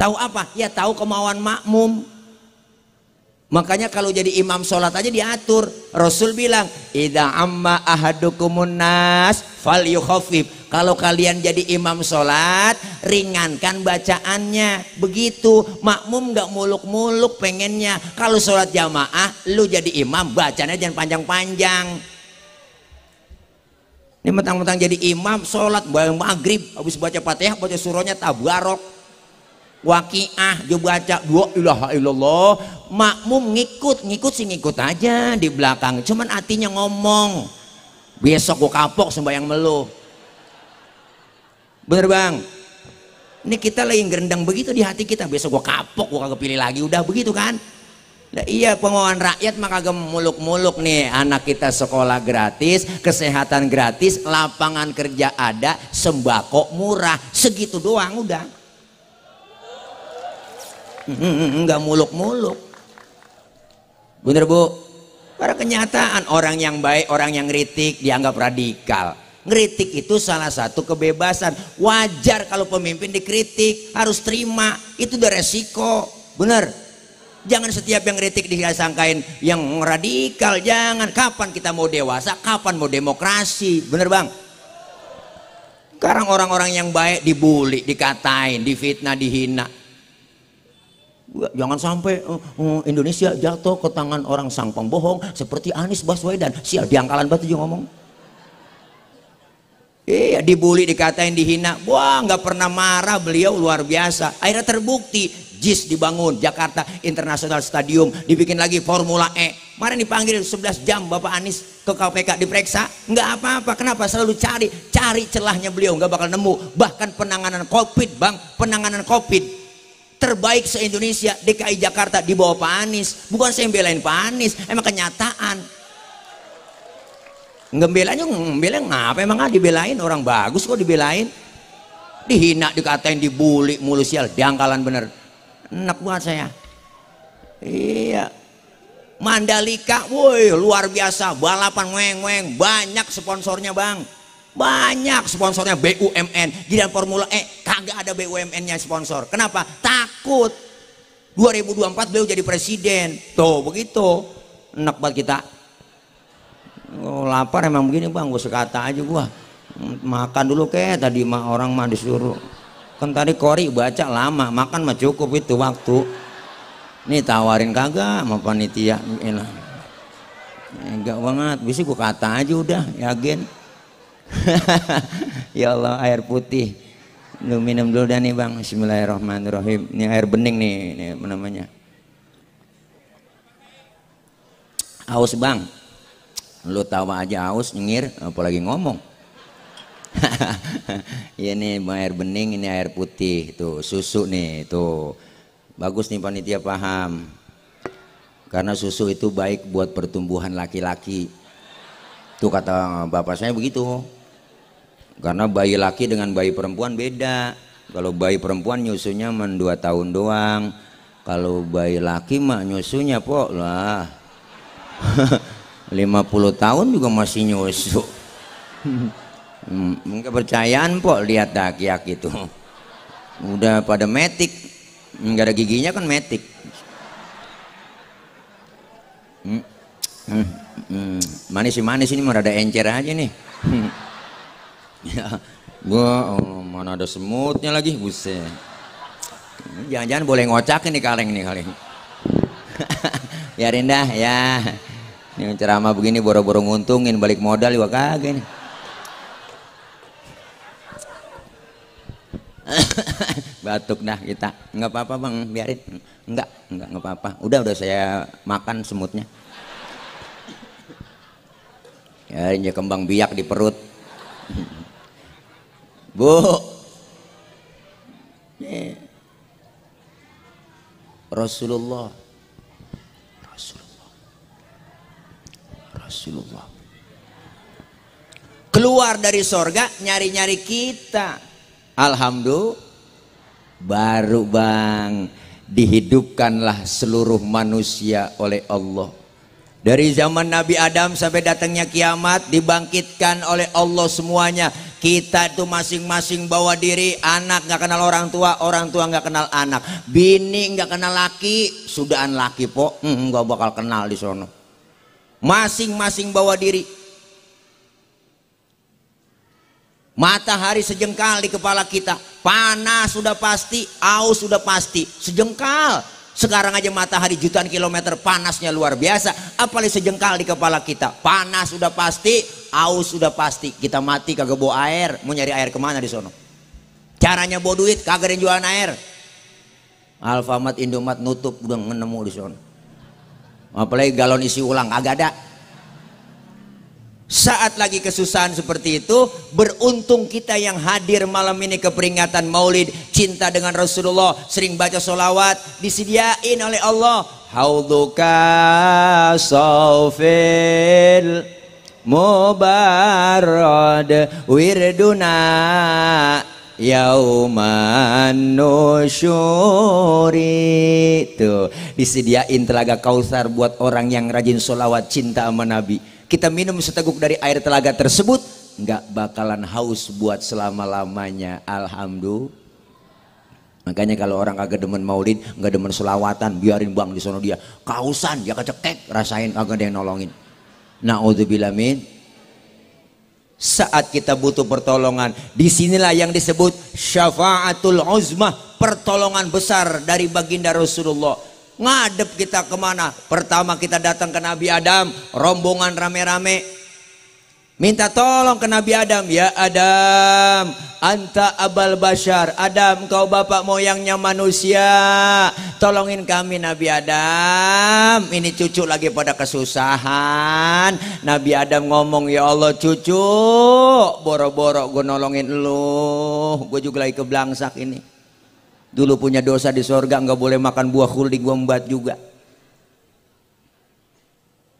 Tahu apa? Ya tahu kemauan makmum. Makanya kalau jadi imam sholat aja diatur. Rasul bilang, idza amma ahadukumun nas falyukhaffif. Kalau kalian jadi imam sholat, ringankan bacaannya. Begitu, makmum nggak muluk-muluk pengennya. Kalau sholat jamaah, lu jadi imam, bacanya jangan panjang-panjang. Ini mentang-mentang jadi imam sholat maghrib, habis baca Fatihah, baca surahnya tabarok. Waqiah dia baca la ilaha illallah, makmum ngikut sih ngikut aja di belakang, cuman hatinya ngomong besok gua kapok sembahyang melu. Bener bang? Ini kita lagi ngerendang begitu di hati kita, besok gua kapok, gua kagak pilih lagi, udah begitu kan? Nah, iya pengeluaran rakyat mah kagak muluk-muluk nih. Anak kita sekolah gratis, kesehatan gratis, lapangan kerja ada, sembako murah, segitu doang udah. Enggak muluk-muluk. Bener bu? Karena kenyataan orang yang baik, orang yang ngeritik dianggap radikal. Ngeritik itu salah satu kebebasan. Wajar kalau pemimpin dikritik, harus terima. Itu udah resiko. Bener? Jangan setiap yang ngeritik disangkain yang radikal. Jangan. Kapan kita mau dewasa? Kapan mau demokrasi? Bener bang? Sekarang orang-orang yang baik dibully, dikatain, difitnah, dihina. Jangan sampai Indonesia jatuh ke tangan orang sang pembohong seperti Anies Baswedan. Sial diangkalan batu juga ngomong. Iya dibully, dikatain, dihina. Wah nggak pernah marah beliau, luar biasa. Akhirnya terbukti JIS dibangun, Jakarta International Stadium, dibikin lagi Formula E. Kemarin dipanggil 11 jam Bapak Anies ke KPK diperiksa, nggak apa-apa. Kenapa? Selalu cari celahnya beliau, nggak bakal nemu. Bahkan penanganan COVID bang, penanganan COVID terbaik se-Indonesia, DKI Jakarta di bawah Pak Anies. Bukan saya belain Pak Anies, emang kenyataan. Ngembelain ngapa emang dibelain, orang bagus kok dibelain. Dihina, dikatain, dibully mulu sial, diangkalan bener. Enak buat saya. Iya. Mandalika, woi luar biasa, balapan weng-weng, banyak sponsornya bang, banyak sponsornya BUMN. Giliran Formula E kagak ada BUMN-nya sponsor. Kenapa? Takut 2024 beliau jadi presiden. Tuh begitu, enak banget kita. Oh, lapar emang begini bang, gue sekata aja gua. Makan dulu ke tadi mah orang mah disuruh. Kan tadi Kori baca lama, makan mah cukup itu waktu. Nih tawarin kagak sama panitia, enak. Enggak banget, bisa gua kata aja udah, yakin. Ya Allah, air putih. Lu minum dulu dah nih bang. Bismillahirrahmanirrahim. Ini air bening nih, ini apa namanya? Aus bang. Lu tawa aja aus, nyengir, apalagi ngomong. Ya nih air bening, ini air putih, tuh susu nih, tuh. Bagus nih panitia paham, karena susu itu baik buat pertumbuhan laki-laki. Tuh kata bapak saya begitu. Karena bayi laki dengan bayi perempuan beda. Kalau bayi perempuan nyusunya 2 tahun doang. Kalau bayi laki mah nyusunya pok lah 50 tahun juga masih nyusu. Mungkin percayaan pok, lihat dah aki-aki itu. Udah pada metik. Nggak ada giginya kan metik. Manis ini mah ada encer aja nih. Ya, gua mana ada semutnya lagi, buset. Jangan-jangan boleh ngocakin nih kaleng nih kaleng. Biarin dah ya. Ini ceramah begini boro-boro nguntungin balik modal juga kagak nih. Batuk dah kita, nggak apa-apa bang, biarin. Nggak apa-apa, udah saya makan semutnya. Ya ini kembang biak di perut. Bu, Rasulullah keluar dari sorga nyari-nyari kita. Alhamdulillah, baru bang dihidupkanlah seluruh manusia oleh Allah. Dari zaman Nabi Adam sampai datangnya kiamat dibangkitkan oleh Allah semuanya. Kita itu masing-masing bawa diri. Anak nggak kenal orang tua nggak kenal anak, bini nggak kenal laki, sudahan laki po nggak bakal kenal di sono. Masing-masing bawa diri. Matahari sejengkal di kepala kita, panas sudah pasti, aus sudah pasti, sejengkal. Sekarang aja matahari jutaan kilometer, panasnya luar biasa, apalagi sejengkal di kepala kita. Panas sudah pasti, aus sudah pasti. Kita mati kagak bawa air, mau nyari air kemana di sono? Caranya bawa duit, kagak ada yang jualan air. Alfamart, Indomaret nutup, udah nemu di sono. Apalagi galon isi ulang, kagak ada. Saat lagi kesusahan seperti itu, beruntung kita yang hadir malam ini ke peringatan Maulid cinta dengan Rasulullah, sering baca sholawat, disediain oleh Allah haudzuka saufil mubarrad wirduna yauman nusyuri. Tuh disediain telaga Kausar buat orang yang rajin sholawat cinta sama Nabi. Kita minum seteguk dari air telaga tersebut, nggak bakalan haus buat selama-lamanya. Alhamdulillah. Makanya kalau orang kagak demen maulid, nggak demen selawatan, biarin bang di sono dia kausan, dia kecekek, rasain kagak ada yang nolongin. Naudzubillah min. Saat kita butuh pertolongan, disinilah yang disebut syafaatul uzmah, pertolongan besar dari baginda Rasulullah. Ngadep kita kemana? Pertama kita datang ke Nabi Adam, rombongan rame-rame, minta tolong ke Nabi Adam. Ya Adam, anta abal bashar. Adam, kau bapak moyangnya manusia, tolongin kami Nabi Adam. Ini cucu lagi pada kesusahan. Nabi Adam ngomong, ya Allah cucu, boro-boro gue nolongin lu, gue juga lagi keblangsak ini. Dulu punya dosa di sorga, nggak boleh makan buah khuldi, gue membuat juga.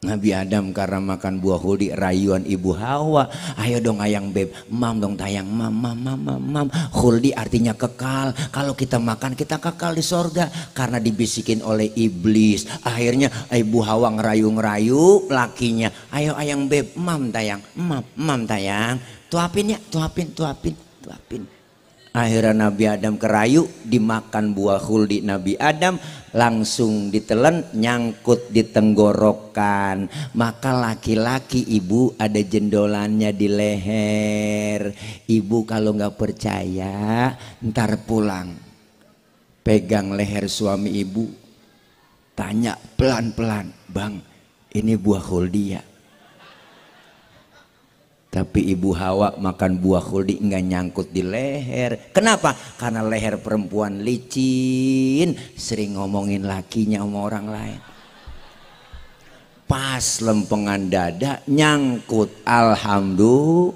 Nabi Adam karena makan buah huldi rayuan ibu Hawa, ayo dong ayang beb, mam dong tayang, mam. Huldi artinya kekal, kalau kita makan kita kekal di sorga. Karena dibisikin oleh iblis, akhirnya ibu Hawa ngerayu lakinya, ayo ayang beb, mam tayang, tuapin ya, tuapin. Akhirnya Nabi Adam kerayu, dimakan buah huldi Nabi Adam, langsung ditelan, nyangkut di tenggorokan. Maka laki-laki ibu ada jendolannya di leher. Ibu kalau nggak percaya, ntar pulang pegang leher suami ibu, tanya pelan-pelan, bang ini buah huldi ya? Tapi ibu Hawa makan buah huldi nggak nyangkut di leher. Kenapa? Karena leher perempuan licin, sering ngomongin lakinya sama orang lain. Pas lempengan dada nyangkut, alhamdulillah,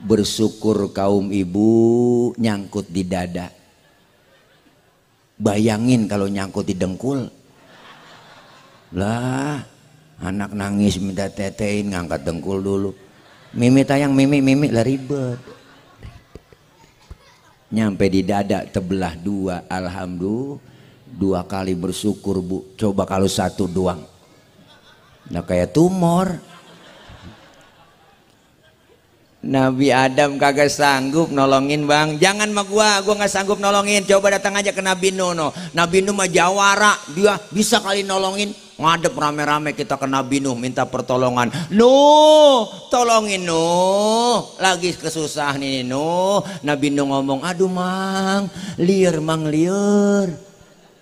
bersyukur kaum ibu nyangkut di dada. Bayangin kalau nyangkut di dengkul. Lah, anak nangis minta tetein, ngangkat dengkul dulu. Mimi tayang, mimi lah ribet. Nyampe di dada tebelah dua, alhamdulillah, 2 kali bersyukur bu. Coba kalau 1 doang, nah kayak tumor. Nabi Adam kagak sanggup nolongin bang, jangan mah gua nggak sanggup nolongin. Coba datang aja ke Nabi Nuh. Nabi Nuh mah jawara, dia bisa kali nolongin. Ngadep rame-rame kita ke Nabi Nuh minta pertolongan. Nuh, tolongin Nuh, lagi kesusahan ini Nuh. Nabi Nuh ngomong, aduh mang liar,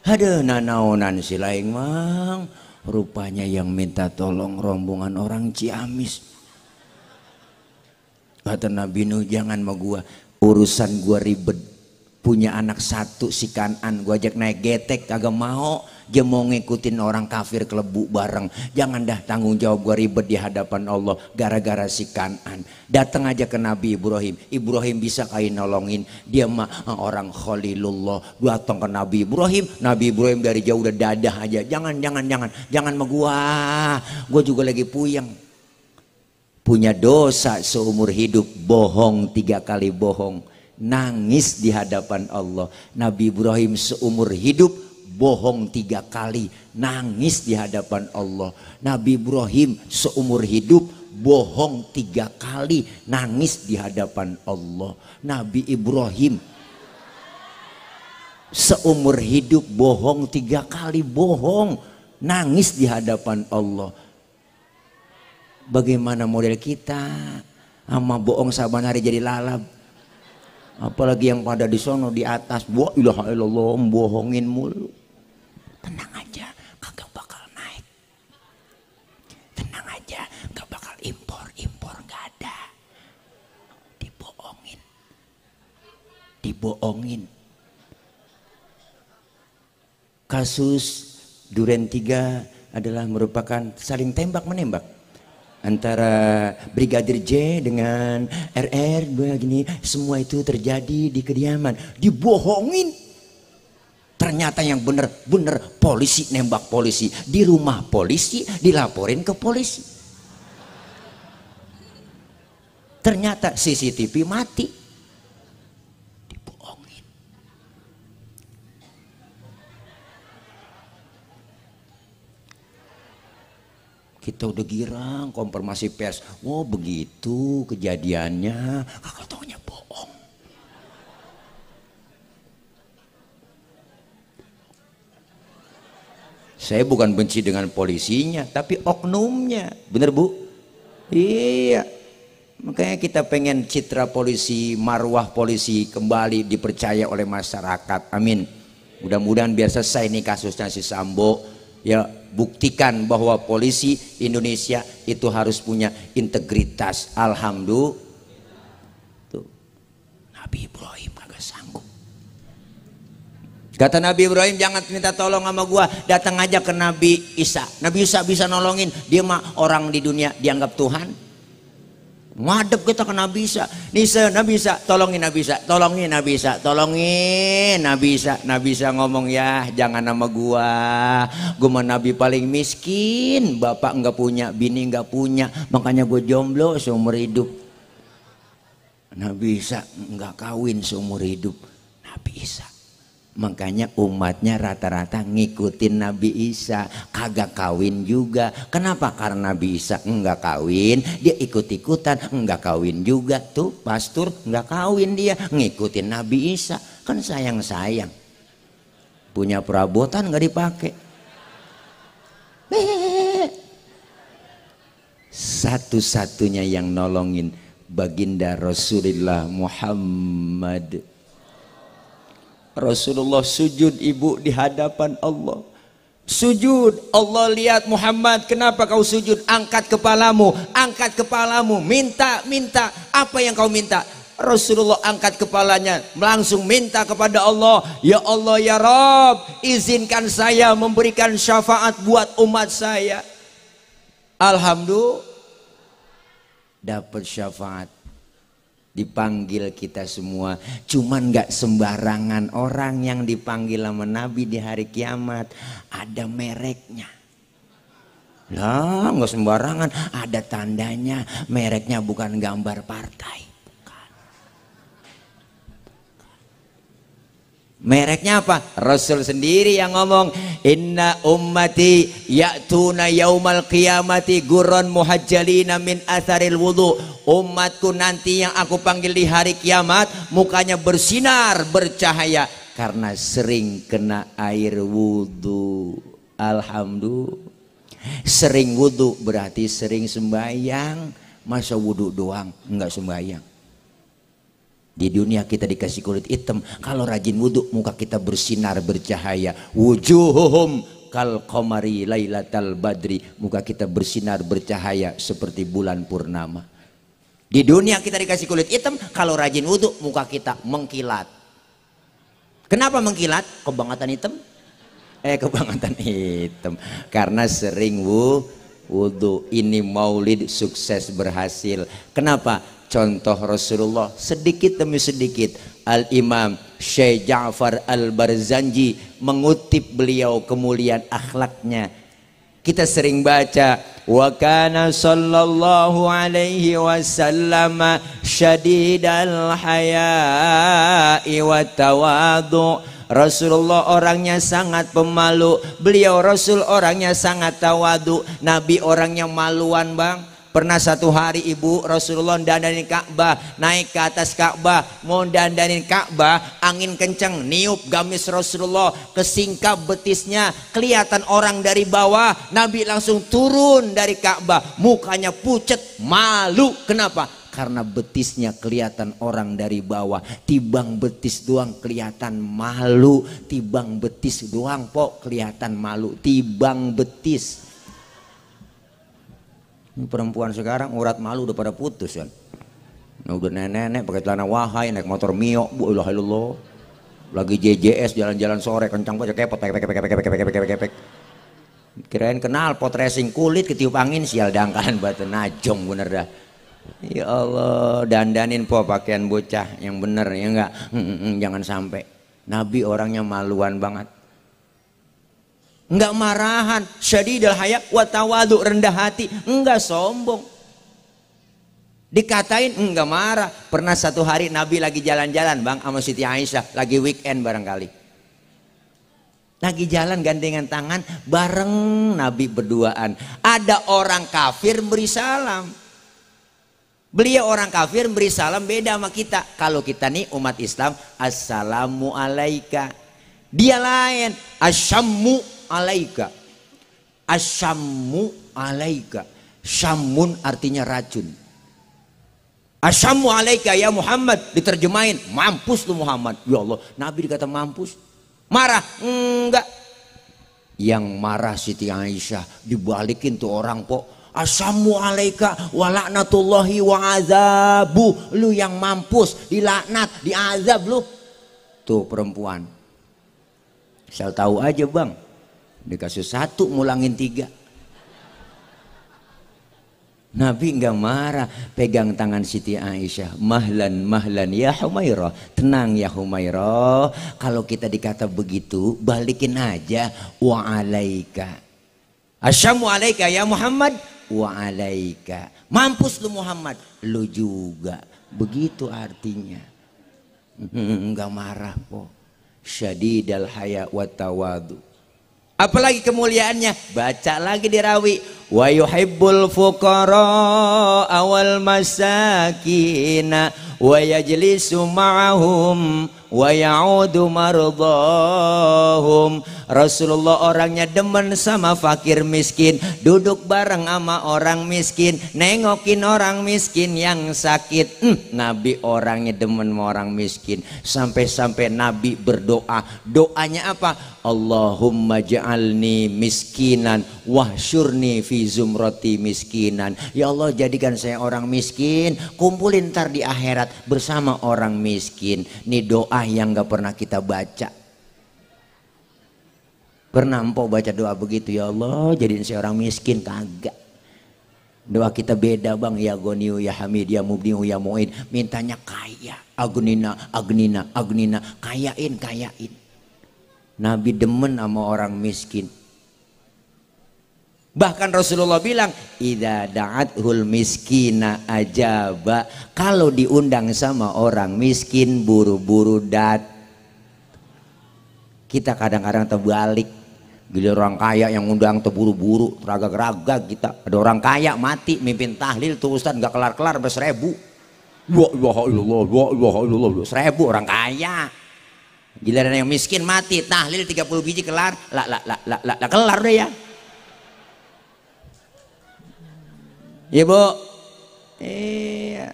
aduh nanaonan si laing mang. Rupanya yang minta tolong rombongan orang Ciamis. Kata Nabi Nuh, jangan sama gua, urusan gua ribet. Punya anak 1 si Kanan, gua ajak naik getek kagak mau. Dia mau ngikutin orang kafir kelebu bareng. Jangan dah, tanggung jawab gua ribet di hadapan Allah gara-gara si Kanan. Datang aja ke Nabi Ibrahim. Ibrahim bisa kali nolongin. Dia mah orang Khalilullah. Datang ke Nabi Ibrahim. Nabi Ibrahim dari jauh udah dadah aja. Jangan sama gua juga lagi puyeng. Punya dosa seumur hidup, bohong 3 kali bohong, nangis di hadapan Allah. Nabi Ibrahim seumur hidup bohong 3 kali, nangis di hadapan Allah. Nabi Ibrahim seumur hidup bohong 3 kali, nangis di hadapan Allah. Nabi Ibrahim seumur hidup bohong 3 kali, bohong, nangis di hadapan Allah. Bagaimana model kita sama bohong saban hari jadi lalap, apalagi yang pada di sono di atas, wa ilaha illallah, bohongin mulu. Tenang aja, kagak bakal naik. Tenang aja, gak bakal impor gak ada. Dibohongin. Kasus Duren 3 adalah merupakan saling tembak menembak antara Brigadir J dengan RR begini. Semua itu terjadi di kediaman, dibohongin. Ternyata yang bener-bener polisi nembak polisi di rumah polisi, dilaporin ke polisi. Ternyata CCTV mati, dibohongin. Kita udah girang konfirmasi pers, oh begitu kejadiannya, kakak taunya bohong. Saya bukan benci dengan polisinya, tapi oknumnya, bener bu? Iya, makanya kita pengen citra polisi, marwah polisi kembali dipercaya oleh masyarakat. Amin. Mudah-mudahan biar selesai nih kasusnya si Sambo. Ya, buktikan bahwa polisi Indonesia itu harus punya integritas. Alhamdulillah. Tuh. Nabi Ibrahim kagak sanggup. Kata Nabi Ibrahim, jangan minta tolong sama gua, datang aja ke Nabi Isa. Nabi Isa bisa nolongin, dia mah orang di dunia dianggap Tuhan. Ngadep kita ke Nabi Isa. Nisa, Nabi Isa, tolongin Nabi Isa, tolongin Nabi Isa, tolongin Nabi Isa. Nabi Isa ngomong, ya jangan nama gua mah Nabi paling miskin, bapak nggak punya, bini nggak punya, makanya gue jomblo seumur hidup. Nabi Isa nggak kawin seumur hidup. Nabi Isa, makanya umatnya rata-rata ngikutin Nabi Isa, kagak kawin juga. Kenapa? Karena Nabi Isa enggak kawin, dia ikut-ikutan, enggak kawin juga. Tuh pastor enggak kawin, dia ngikutin Nabi Isa. Kan sayang-sayang, punya perabotan enggak dipakai. Satu-satunya yang nolongin baginda Rasulullah Muhammad. Rasulullah sujud ibu di hadapan Allah. Sujud, Allah lihat Muhammad, kenapa kau sujud? Angkat kepalamu, angkat kepalamu, minta, minta. Apa yang kau minta? Rasulullah angkat kepalanya, langsung minta kepada Allah, ya Allah ya Rabb, izinkan saya memberikan syafaat buat umat saya. Alhamdulillah, dapat syafaat. Dipanggil kita semua, cuman nggak sembarangan orang yang dipanggil sama Nabi di hari kiamat, ada mereknya. Lah nggak sembarangan, ada tandanya, mereknya bukan gambar partai. Mereknya apa? Rasul sendiri yang ngomong, inna ummati ya'tuna yaumal qiyamati gurran muhajjalina min atharil wudu. Umatku nanti yang aku panggil di hari kiamat, mukanya bersinar, bercahaya karena sering kena air wudu. Alhamdulillah. Sering wudu berarti sering sembahyang. Masa wudu doang enggak sembahyang? Di dunia kita dikasih kulit hitam, kalau rajin wudhu muka kita bersinar bercahaya. Wujuhuhum kal qamari lailatal badri, muka kita bersinar bercahaya seperti bulan purnama. Di dunia kita dikasih kulit hitam, kalau rajin wudhu muka kita mengkilat. Kenapa mengkilat? Kebangetan hitam? Kebangetan hitam karena sering wudhu. Ini maulid sukses berhasil. Kenapa? Contoh Rasulullah sedikit demi sedikit. Al-Imam Syekh Ja'far Al-Barzanji mengutip beliau kemuliaan akhlaknya. Kita sering baca, wa kana sallallahu alaihi wasallam syadidal haya'i wa tawadu. Rasulullah orangnya sangat pemalu. Beliau Rasul orangnya sangat tawadu. Nabi orangnya maluan, bang. Pernah satu hari ibu Rasulullah dandanin Ka'bah, naik ke atas Ka'bah, mau dandanin Ka'bah, angin kenceng, niup gamis Rasulullah, kesingkap betisnya, kelihatan orang dari bawah. Nabi langsung turun dari Ka'bah, mukanya pucet, malu. Kenapa? Karena betisnya kelihatan orang dari bawah. Tibang betis doang kelihatan malu, tibang betis doang pok kelihatan malu, tibang betis. Ini perempuan sekarang urat malu udah pada putus kan. Nah, udah nenek-nenek pakai celana wahai, naik motor Mio, bu ilah ilallah. Lagi JJS jalan-jalan sore kencang banget kepot kepek. Kirain kenal pot racing kulit ketiup angin sial dangkalan batu najong bener dah. Ya Allah, dandanin po pakaian bocah yang bener ya enggak. Jangan sampai. Nabi orangnya maluan banget. Enggak marahan, syadidul haya wa tawadu, rendah hati, enggak sombong. Dikatain enggak marah. Pernah satu hari Nabi lagi jalan-jalan bang sama Siti Aisyah, lagi weekend barangkali. Lagi jalan gandengan tangan bareng Nabi berduaan. Ada orang kafir beri salam. Beliau orang kafir beri salam beda sama kita. Kalau kita nih umat Islam, assalamu alaika. Dia lain, asyammu alaika. Asyammu alaika. Syamun artinya racun. Asyammu alaika ya Muhammad, diterjemahin mampus lu Muhammad. Ya Allah, Nabi dikata mampus. Marah? Enggak. Yang marah Siti Aisyah, dibalikin tuh orang pok. Asyammu alaika wa laknatullahi wa azabu. Lu yang mampus, dilaknat, diazab lu. Tuh perempuan. Saya tahu aja bang, dikasih satu mulangin tiga. Nabi nggak marah, pegang tangan Siti Aisyah, mahlan mahlan ya Humairah, tenang ya Humairah. Kalau kita dikata begitu, balikin aja, wa alaika. Asyamu alaika ya Muhammad, wa alaika. Mampus lu Muhammad, lu juga. Begitu artinya. Nggak marah po. Syadidal haya wa tawadu. Apalagi kemuliaannya, baca lagi di rawi, wa yuhibbul fuqara awal masakina wa yajlisu ma'ahum wa ya'udu mardahum. Rasulullah orangnya demen sama fakir miskin, duduk bareng sama orang miskin, nengokin orang miskin yang sakit. Nabi orangnya demen sama orang miskin, sampai-sampai Nabi berdoa. Doanya apa? Allahumma ja'alni miskinan wahsyurni fi zumrati miskinan. Ya Allah, jadikan saya orang miskin, kumpulin ntar di akhirat bersama orang miskin. Ini doa yang gak pernah kita baca. Pernah empok baca doa begitu? Ya Allah, jadiin saya orang miskin? Kagak. Doa kita beda bang. Ya Goniyu ya Hamid ya Mubdihu ya Mu'in. Mintanya kaya. Agnina agnina agnina. Kayain kayain. Nabi demen sama orang miskin. Bahkan Rasulullah bilang, idza da'athul miskina ajaba. Kalau diundang sama orang miskin, buru-buru dat. Kita kadang-kadang terbalik. Gila orang kaya yang undang terburu-buru, teragak-ragak kita. Ada orang kaya mati mimpin tahlil tuh Ustaz nggak kelar-kelar sampai 1000. Wa ilaha illallah, wa ilaha illallah. 1000 orang kaya. Giliran yang miskin mati tahlil 30 biji kelar, lah kelar deh ya. Ya Bu. Iya.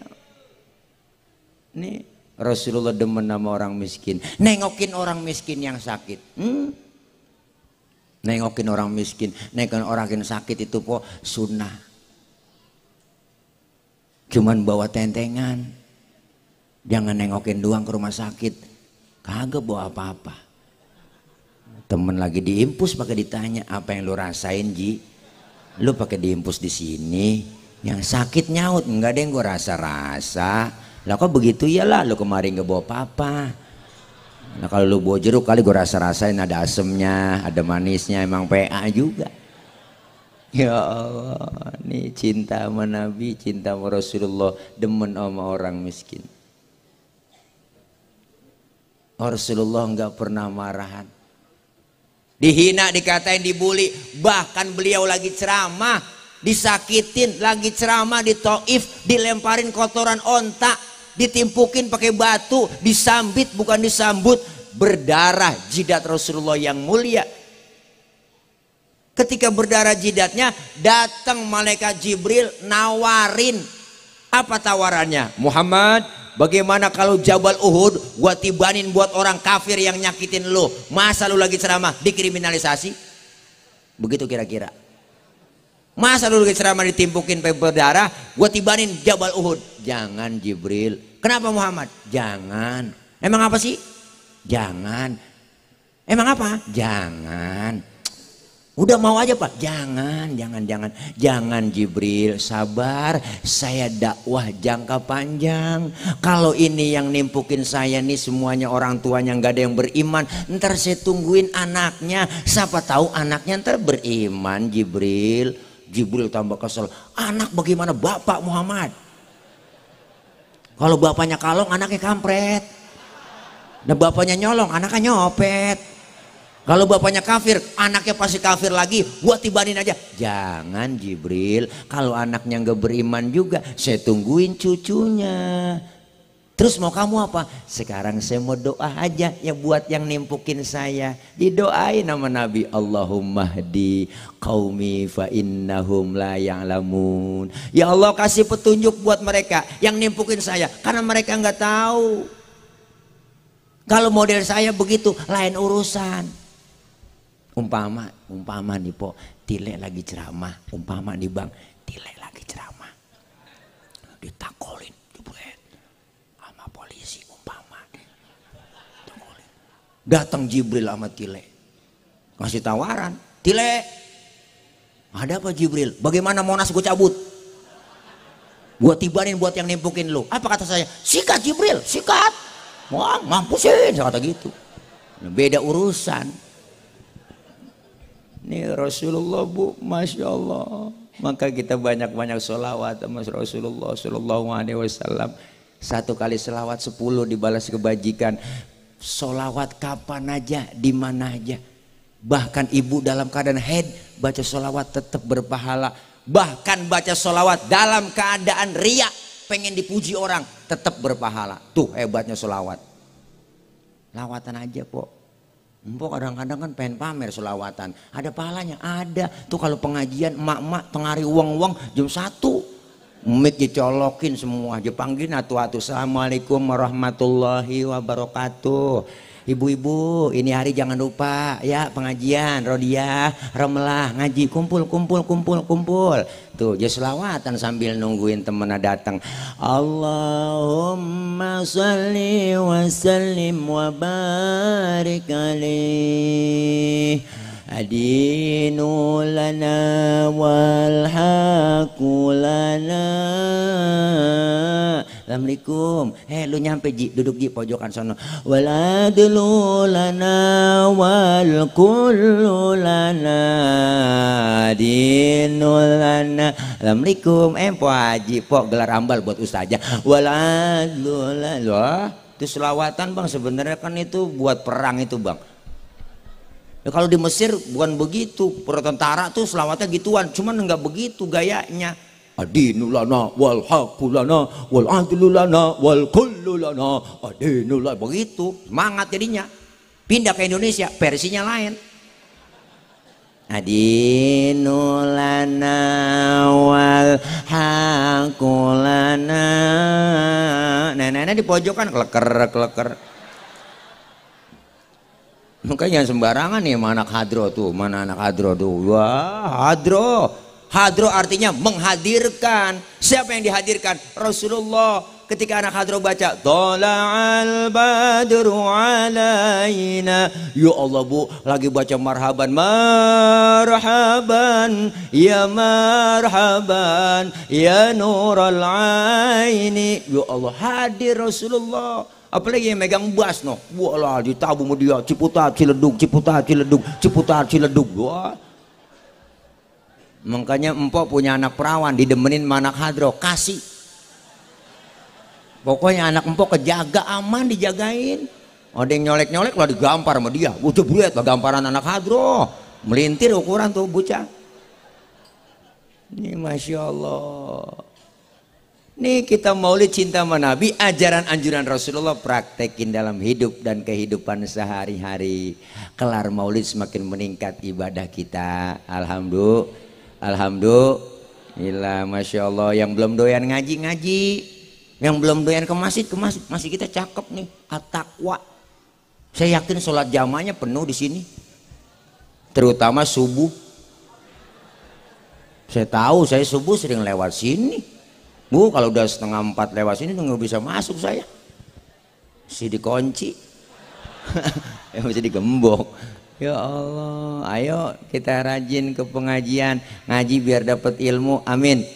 Nih Rasulullah demen sama orang miskin, nengokin orang miskin yang sakit. Nengokin orang miskin, nengokin orang yang sakit itu po sunnah. Cuman bawa tentengan, jangan nengokin doang ke rumah sakit, kagak bawa apa-apa. Temen lagi diimpus pakai ditanya, apa yang lu rasain Ji? Lu pakai diimpus di sini, yang sakit nyaut, enggak ada yang gua rasa-rasa. Lah kok begitu ya lah, lu kemarin gak bawa apa-apa. Nah kalau lu bawa jeruk kali gue rasa-rasain ada asemnya, ada manisnya, emang PA juga. Ya Allah, nih cinta sama Nabi, cinta sama Rasulullah, demen sama orang miskin. Rasulullah nggak pernah marahan. Dihina, dikatain, dibully, bahkan beliau lagi ceramah, disakitin, lagi ceramah di Taif, dilemparin kotoran onta, ditimpukin pakai batu, disambit bukan disambut, berdarah jidat Rasulullah yang mulia. Ketika berdarah jidatnya, datang malaikat Jibril nawarin. Apa tawarannya? Muhammad, bagaimana kalau Jabal Uhud gua tibanin buat orang kafir yang nyakitin lu? Masa lu lagi ceramah dikriminalisasi? Begitu kira-kira. Masa lu lagi ceramah ditimpukin pakai berdarah, gua tibanin Jabal Uhud? Jangan Jibril. Kenapa Muhammad? Jangan. Emang apa sih? Jangan. Emang apa? Jangan. Udah mau aja Pak? Jangan, jangan Jibril, sabar. Saya dakwah jangka panjang. Kalau ini yang nimpukin saya nih semuanya orang tuanya nggak ada yang beriman, ntar saya tungguin anaknya. Siapa tahu anaknya ntar beriman. Jibril tambah kesel. Anak bagaimana bapak Muhammad? Kalau bapaknya kalong, anaknya kampret. Nah bapaknya nyolong, anaknya nyopet. Kalau bapaknya kafir, anaknya pasti kafir lagi. Buat tibanin aja. Jangan Jibril. Kalau anaknya nggak beriman juga, saya tungguin cucunya. Terus mau kamu apa? Sekarang saya mau doa aja ya buat yang nimpukin saya. Didoain nama Nabi, Allahumma hdi qaumi fa innahum la ya'lamun. Ya Allah kasih petunjuk buat mereka yang nimpukin saya karena mereka nggak tahu. Kalau model saya begitu lain urusan. Umpama nih po, Tile lagi ceramah. Umpama nih bang, Tile lagi ceramah. Ditakolin. Datang Jibril sama Tile, ngasih tawaran. Tile, ada apa Jibril? Bagaimana Monas gue cabut? Gua tibanin buat yang nimpukin lu. Apa kata saya? Sikat Jibril, sikat. Wah, mampusin, saya kata gitu. Beda urusan. Ini Rasulullah Bu, Masya Allah. Maka kita banyak-banyak sholawat sama Rasulullah Sallallahu Alaihi Wasallam. 1 kali sholawat 10 dibalas kebajikan. Sholawat kapan aja, di mana aja. Bahkan ibu dalam keadaan haid baca sholawat tetap berpahala. Bahkan baca sholawat dalam keadaan riya, pengen dipuji orang, tetap berpahala. Tuh hebatnya sholawat. Lawatan aja kok. Empok kadang-kadang kan pengen pamer sholawatan. Ada pahalanya? Ada. Tuh kalau pengajian emak-emak tengari uang-uang jam 1. Mik dicolokin semua. Dipanggilin atu-atu. Assalamualaikum warahmatullahi wabarakatuh. Ibu-ibu, ini hari jangan lupa ya pengajian, Rodiah, Ramlah, ngaji, kumpul. Tuh, jadi selawatan sambil nungguin temennya datang. Allahumma salli wa sallim wa barik alaih. Adinu lana wal haqu lana. Assalamualaikum. Lu nyampe Ji, duduk di pojokan sono. Waladlu lana wal kullu lana. Adinu lana. Assalamualaikum. Po Haji, po gelar ambal buat ustazah. Waladlu lana. Itu selawatan Bang, sebenarnya kan itu buat perang itu Bang. Ya, kalau di Mesir bukan begitu, para tentara tuh selawatnya gituan, cuman enggak begitu gayanya. Adinu lana wal haqqu lana wal adlu lana wal kullu lana. Adinu lana, begitu semangat jadinya. Pindah ke Indonesia versinya lain. Adinu lana wal haqqu lana. Nenek-nenek di pojokan kleker. Makanya jangan sembarangan nih sama anak hadro tuh. Mana anak hadro tuh? Wah, hadro. Hadro artinya menghadirkan. Siapa yang dihadirkan? Rasulullah. Ketika anak hadro baca Tola'al badru alaina. Ya Allah Bu, lagi baca marhaban. Marhaban, ya marhaban, ya nural aini. Ya Allah, hadir Rasulullah. Apalagi yang megang bass no, walah ditabuh sama dia, ciputat ciledug, ciputat ciledug, ciputat ciledug. Wah. Makanya empok punya anak perawan, didemenin sama anak hadro, kasih. Pokoknya anak empok kejaga, aman dijagain. Ada yang nyolek-nyolek lah digampar sama dia. Udah bulet lah gamparan anak hadro, melintir ukuran tuh bocah. Ini Masya Allah. Nih kita maulid cinta sama Nabi, ajaran anjuran Rasulullah praktekin dalam hidup dan kehidupan sehari-hari. Kelar maulid semakin meningkat ibadah kita. Alhamdulillah, Masya Allah. Yang belum doyan ngaji, yang belum doyan ke masjid, masih kita cakep nih. At-taqwa. Saya yakin sholat jamaahnya penuh di sini, terutama subuh. Saya tahu, saya subuh sering lewat sini. Bu, kalau udah 3:30 lewat sini tuh nggak bisa masuk saya. Mesti dikunci. Ya mesti digembok. Ya Allah, ayo kita rajin ke pengajian, ngaji biar dapat ilmu. Amin.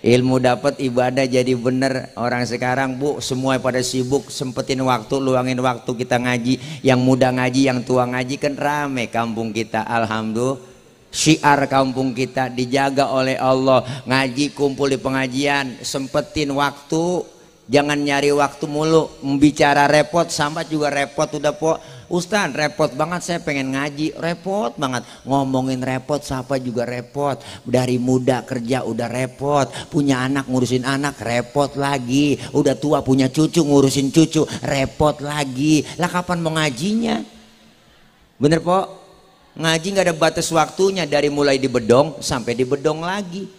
Ilmu dapat, ibadah jadi bener. Orang sekarang Bu, semua pada sibuk, sempetin waktu, luangin waktu kita ngaji. Yang muda ngaji, yang tua ngaji, kan rame kampung kita. Alhamdulillah. Syiar kampung kita dijaga oleh Allah. Ngaji, kumpul di pengajian, sempetin waktu, jangan nyari waktu mulu. Bicara repot, sambat juga repot. Udah Po Ustaz, repot banget saya pengen ngaji, repot banget. Ngomongin repot, siapa juga repot. Dari muda kerja udah repot, punya anak ngurusin anak repot lagi, udah tua punya cucu ngurusin cucu repot lagi. Lah kapan mau ngajinya? Bener Po? Ngaji nggak ada batas waktunya, dari mulai di bedong sampai di bedong lagi.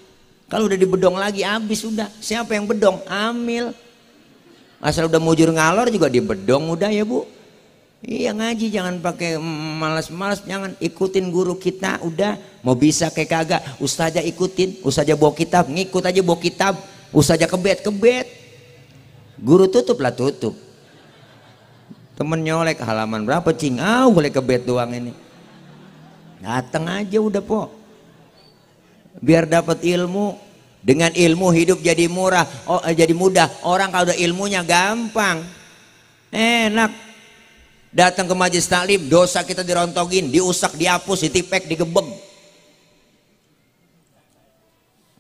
Kalau udah di bedong lagi habis udah. Siapa yang bedong? Amil. Asal udah mujur ngalor juga di bedong udah ya Bu. Iya ngaji jangan pakai malas-malas, jangan, ikutin guru kita udah. Mau bisa kayak kagak, ustazah ikutin, ustazah bawa kitab ngikut aja bawa kitab, ustazah kebet. Guru tutup lah tutup. Temen nyolek halaman berapa cing? Boleh kebet doang ini. Datang aja udah Po, biar dapat ilmu, Dengan ilmu hidup jadi murah, jadi mudah. Orang kalau udah ilmunya gampang, enak. Datang ke majelis taklim, dosa kita dirontogin, diusak, dihapus, ditipek, digebeg.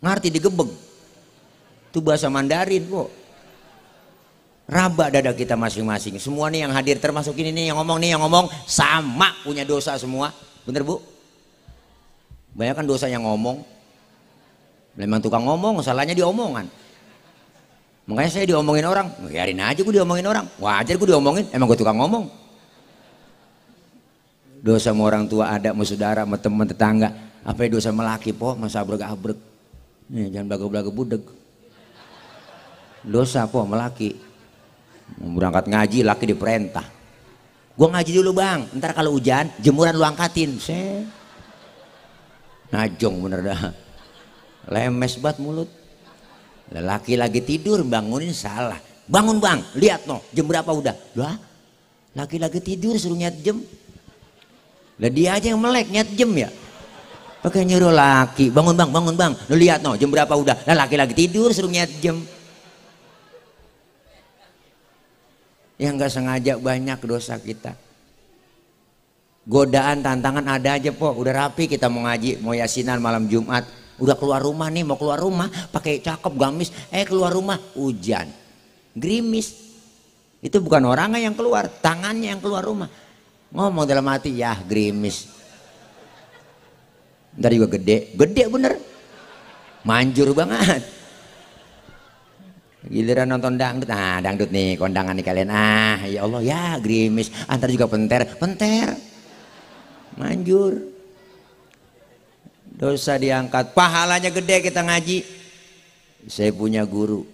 Ngerti digebeg? Itu bahasa Mandarin kok. Raba dada kita masing-masing. Semua nih yang hadir termasuk ini nih yang ngomong sama punya dosa semua. Bener Bu? Banyak kan dosa yang ngomong. Memang tukang ngomong, salahnya di omongan. Makanya saya diomongin orang, biarin aja gue diomongin orang. Wajar gue diomongin, emang gue tukang ngomong. Dosa sama orang tua ada, sama saudara, sama teman tetangga. Apa ya dosa melaki po, masa abrek-abrek. Nih jangan belaga-belaga budeg. Dosa po melaki. Mau berangkat ngaji laki diperintah. Gua ngaji dulu bang, ntar kalau hujan jemuran lu angkatin. Najong bener dah. Lemes banget mulut. Laki lagi tidur bangunin salah. Bangun bang, lihat no jam berapa udah. Lah, laki lagi tidur suruh nyet jam. Lah dia aja yang melek nyet jam ya. Pakai nyuruh laki, bangun bang, lu lihat no jam berapa udah. Lah laki lagi tidur suruh nyet jam. Yang nggak sengaja banyak dosa kita. Godaan tantangan ada aja po. Udah rapi kita mau ngaji, mau yasinan malam Jumat. Udah keluar rumah nih, mau keluar rumah pakai cakep gamis. Keluar rumah hujan, gerimis. Itu bukan orangnya yang keluar, tangannya yang keluar rumah. Ngomong dalam hati, ya gerimis. Ntar juga gede bener. Manjur banget. Giliran nonton dangdut, dangdut nih kondangan nih kalian, ya Allah ya gerimis, antar juga penter, manjur, dosa diangkat, pahalanya gede kita ngaji. Saya punya guru,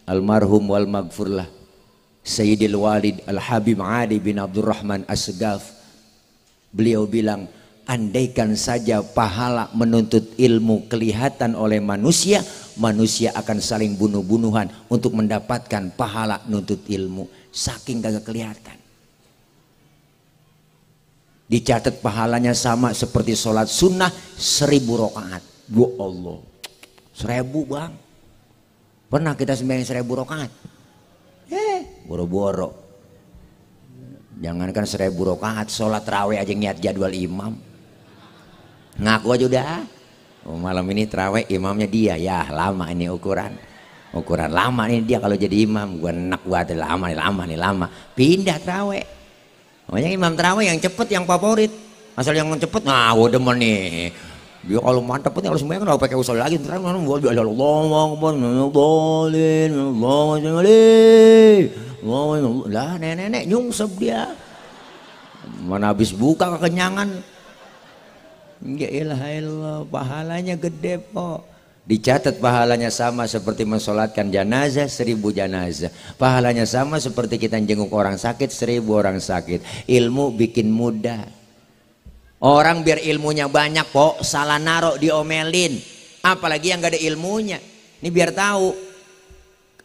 almarhum wal maghfurlah, Sayyidil Walid Al Habib Ali bin Abdurrahman As-Segaf. Beliau bilang, andaikan saja pahala menuntut ilmu kelihatan oleh manusia, manusia akan saling bunuh-bunuhan untuk mendapatkan pahala nuntut ilmu. Saking kagak kelihatan. Dicatat pahalanya sama seperti sholat sunnah 1000 rakaat. Ya Allah, 1000 bang. Pernah kita sembahyang 1000 rakaat? Boro-boro. Jangankan 1000 rakaat, sholat raweh aja niat jadwal imam. Ngaku aja udah. Malam ini terawih imamnya dia, ya lama ini ukuran lama ini dia kalau jadi imam. Gua enak banget, lama pindah terawih. Makanya imam terawih yang cepet yang favorit, asal yang cepet gua demen nih. Dia kalau mantep nih kalau semuanya kan pakai usul lagi terang lah nenek nyungsep dia, mana habis buka kekenyangan. Ya ilah, pahalanya gede po. Dicatat pahalanya sama seperti mensolatkan jenazah 1000 jenazah. Pahalanya sama seperti kita jenguk orang sakit 1000 orang sakit. Ilmu bikin mudah. Orang biar ilmunya banyak po, salah naruh diomelin. Apalagi yang gak ada ilmunya. Ini biar tahu.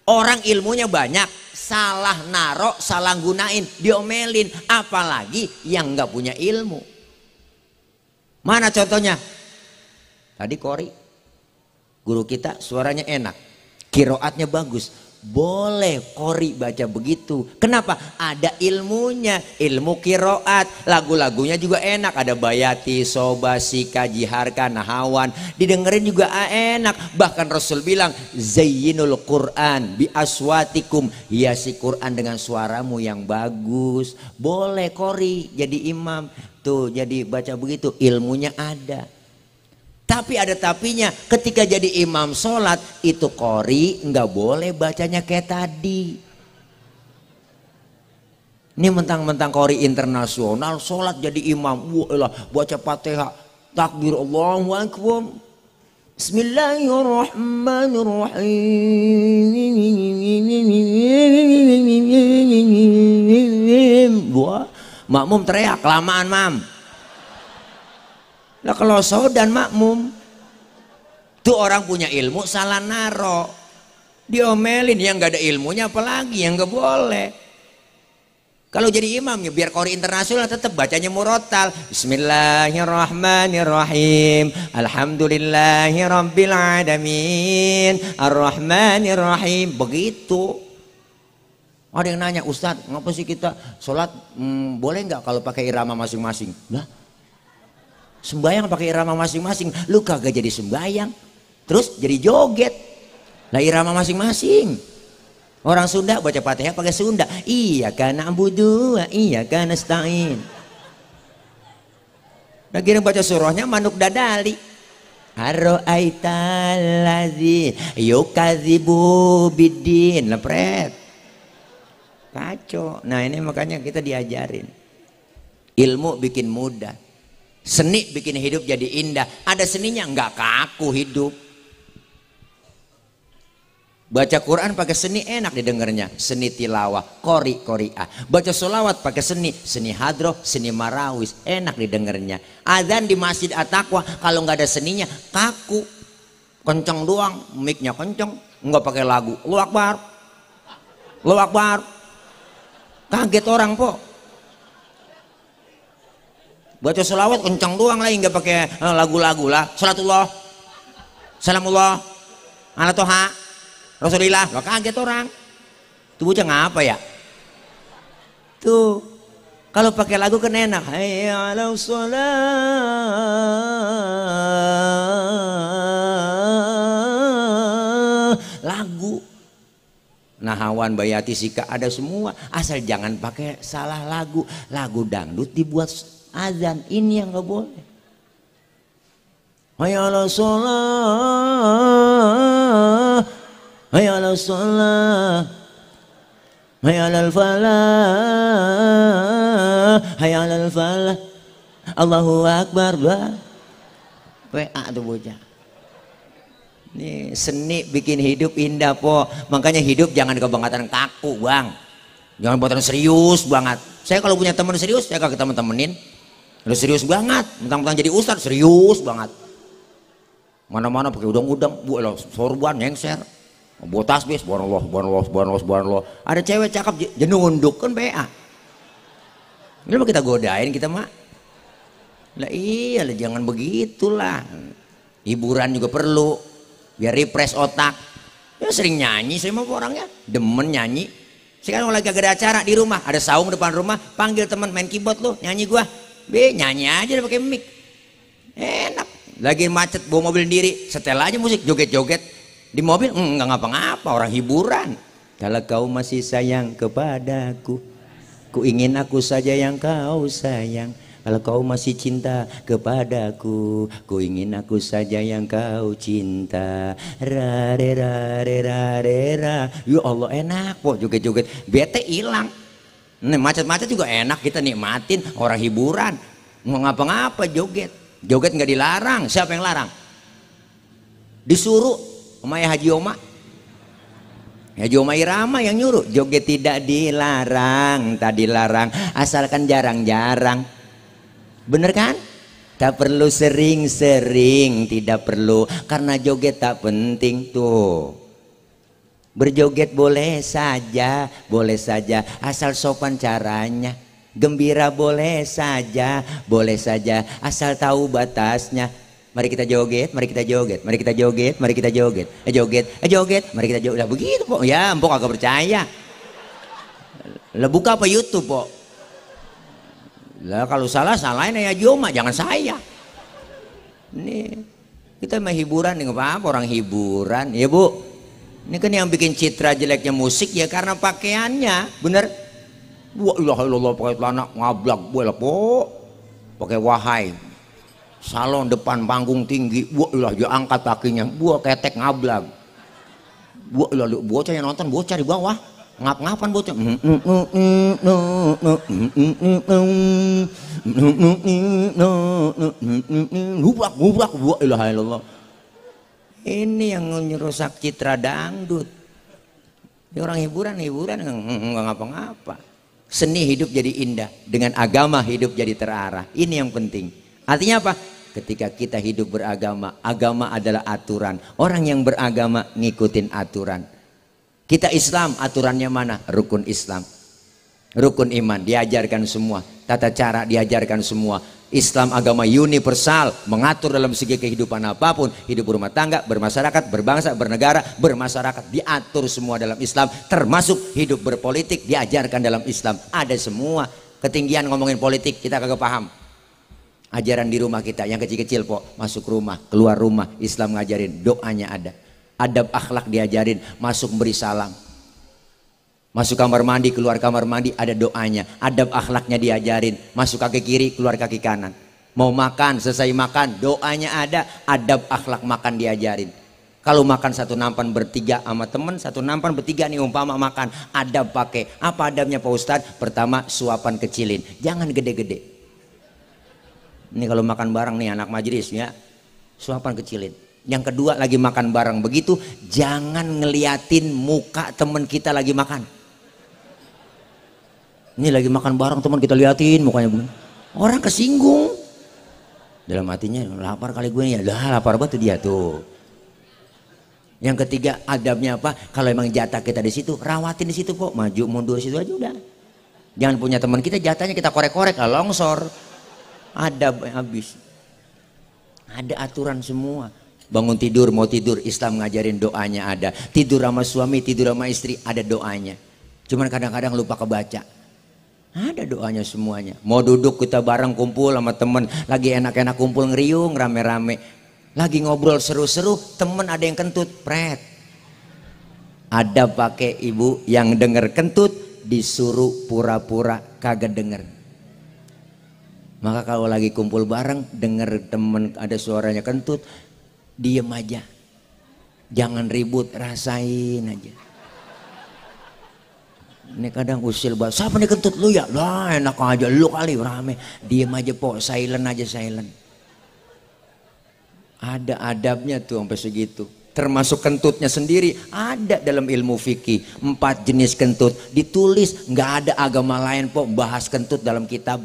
Orang ilmunya banyak, salah naruh, salah gunain, diomelin. Apalagi yang gak punya ilmu. Mana contohnya? Tadi Kori, guru kita suaranya enak, kiroatnya bagus. Boleh Kori baca begitu. Kenapa? Ada ilmunya, ilmu kiroat. Lagu-lagunya juga enak. Ada Bayati, Sobasi, Kaji Harka, Nahawan. Didengerin juga enak. Bahkan Rasul bilang, Zayyinul Quran bi aswatikum. Hiasi Quran dengan suaramu yang bagus. Boleh Kori jadi imam. Tuh jadi baca begitu, ilmunya ada. Tapi ada tapinya, ketika jadi imam sholat itu Qori nggak boleh bacanya kayak tadi. Ini mentang-mentang Qori internasional sholat jadi imam, wah baca Fatihah, takbir Allahu Akbar, Bismillahirrahmanirrahim. Wah, makmum teriak, kelamaan mam. Lah kalau dan makmum tuh orang punya ilmu salah naro, diomelin. Yang gak ada ilmunya apalagi yang gak boleh. Kalau jadi imam ya biar qori internasional tetap bacanya murotal. Bismillahirrahmanirrahim. Alhamdulillahirabbil alamin. Arrahmanirrahim. Begitu. Ada yang nanya, Ustadz, ngapa sih kita sholat boleh nggak kalau pakai irama masing-masing? Nah, sembayang pakai irama masing-masing, lu kagak jadi sembayang, terus jadi joget. Lah irama masing-masing. Orang Sunda baca Fatihah pakai Sunda. Iyyaka na'budu wa iyyaka nasta'in. Nah kira baca surahnya manuk dadali. Ara'aital ladzi yukadzibu biddin. Lepret. Kacau. Nah ini makanya kita diajarin. Ilmu bikin mudah. Seni bikin hidup jadi indah. Ada seninya nggak kaku hidup. Baca Quran pakai seni enak didengarnya, seni tilawah, qori'ah. Baca sholawat pakai seni hadroh, seni marawis, enak didengarnya. Adzan di Masjid At-Taqwa kalau nggak ada seninya kaku, kenceng doang, mic-nya kenceng, nggak pakai lagu. Allahu Akbar, Allahu Akbar, kaget orang po. Baca sholawat kenceng doang lagi, nggak pakai lagu-lagu lah. Salatullah, salamullah, ala toha. Rasulillah, lo kaget orang. Tuh bocah ngapa ya? Tuh, kalau pakai lagu kan enak. Hayya 'alas shalah. Lagu. Nahawan Bayati Sika ada semua. Asal jangan pakai salah lagu. Lagu dangdut dibuat azan. Ini yang nggak boleh. Hayya 'alas shalah. Hayya 'alas shalah, hayya 'alal falah, hayya 'alal falah. Allahu Akbar. PA tuh bocah. Nih seni bikin hidup indah po. Makanya hidup jangan kebangetan kaku bang. Jangan buatan serius banget. Saya kalau punya teman serius saya kagak temen-temenin. Lu serius banget. Mentang-mentang jadi ustadz serius banget. Mana-mana pakai udang-udang. Bu lo sorban nyengser. Buat tasbih, subhanallah. Ada cewek cakep jenuh unduk kan PA. Ini mah kita godain kita mah. Lah iya lah jangan begitulah. Hiburan juga perlu biar refresh otak. Ya sering nyanyi saya mah orangnya demen nyanyi. Sekarang kalau lagi ada acara di rumah, ada saung depan rumah, panggil teman main keyboard lo, nyanyi gua. Nyanyi aja pakai mic. Enak. Lagi macet bawa mobil sendiri, setel aja musik joget-joget. Di mobil nggak ngapa-ngapa, orang hiburan. Kalau kau masih sayang kepadaku, ku ingin aku saja yang kau sayang. Kalau kau masih cinta kepadaku, ku ingin aku saja yang kau cinta. Ra re ra re ra re ra. Ya Allah enak kok joget-joget, bete hilang. Nih macet-macet juga enak kita nikmatin, orang hiburan. Mau ngapa-ngapa joget, joget nggak dilarang. Siapa yang larang? Disuruh. Umay Haji Oma, Haji Oma Irama yang nyuruh joget tidak dilarang, tak dilarang, asalkan jarang-jarang, bener kan? Tak perlu sering-sering, tidak perlu, karena joget tak penting tuh. Berjoget boleh saja, asal sopan caranya. Gembira boleh saja, asal tahu batasnya. Mari kita joget, mari kita joget, mari kita joget, mari kita joget, joget, mari kita joget. Lah begitu po, ya empok agak percaya. Lah buka apa YouTube po? Lah kalau salah salahin ya Joma, jangan saya. Nih kita mah hiburan nih apa orang hiburan ya bu. Ini kan yang bikin citra jeleknya musik ya karena pakaiannya, bener? Wah ilah pakai celana ngablak boleh po, pakai wahai. Salon depan panggung tinggi, buah dia angkat kakinya, buah ketek ngablag, buah bocah yang nonton bocah di bawah ngap-ngapan bocah, ngubrak, buah ilah. Ini yang merusak citra dangdut. Ini orang hiburan nggak ngapa-ngapa. Seni hidup jadi indah, dengan agama hidup jadi terarah. Ini yang penting. Artinya apa? Ketika kita hidup beragama, agama adalah aturan. Orang yang beragama ngikutin aturan. Kita Islam, aturannya mana? Rukun Islam. Rukun iman diajarkan semua, tata cara diajarkan semua. Islam agama universal, mengatur dalam segi kehidupan apapun, hidup berumah tangga, bermasyarakat, berbangsa, bernegara, bermasyarakat, diatur semua dalam Islam, termasuk hidup berpolitik diajarkan dalam Islam. Ada semua. Ketinggian ngomongin politik kita kagak paham. Ajaran di rumah kita yang kecil-kecil pok, masuk rumah, keluar rumah, Islam ngajarin, doanya ada. Adab akhlak diajarin, masuk beri salam. Masuk kamar mandi, keluar kamar mandi ada doanya. Adab akhlaknya diajarin, masuk kaki kiri, keluar kaki kanan. Mau makan, selesai makan, doanya ada. Adab akhlak makan diajarin. Kalau makan satu nampan bertiga sama temen, satu nampan bertiga nih umpama makan, adab pakai. Apa adabnya Pak Ustadz? Pertama, suapan kecilin, jangan gede-gede. Ini kalau makan bareng nih anak majelis ya, suapan kecilin. Yang kedua, lagi makan bareng begitu, jangan ngeliatin muka temen kita lagi makan. Ini lagi makan bareng teman kita liatin mukanya begini, orang kesinggung. Dalam hatinya lapar kali gue ya, dah lapar banget dia tuh. Yang ketiga, adabnya apa? Kalau emang jatah kita di situ, rawatin di situ kok, maju mundur situ aja udah. Jangan punya teman kita jatahnya kita korek-korek, longsor. Adab habis. Ada aturan semua. Bangun tidur, mau tidur, Islam ngajarin doanya ada. Tidur sama suami, tidur sama istri, ada doanya. Cuman kadang-kadang lupa kebaca. Ada doanya semuanya. Mau duduk kita bareng kumpul sama temen, lagi enak-enak kumpul ngeriung rame-rame, lagi ngobrol seru-seru, temen ada yang kentut, pret. Ada pakai ibu yang denger kentut disuruh pura-pura kagak denger. Maka kalau lagi kumpul bareng denger temen ada suaranya kentut, diem aja, jangan ribut, rasain aja. Ini kadang usil banget, siapa nih kentut lu ya? Lah enak aja lu kali rame, diem aja pok, silent aja silent. Ada adabnya tuh sampai segitu. Termasuk kentutnya sendiri ada dalam ilmu fikih. 4 jenis kentut ditulis, nggak ada agama lain pok bahas kentut dalam kitab.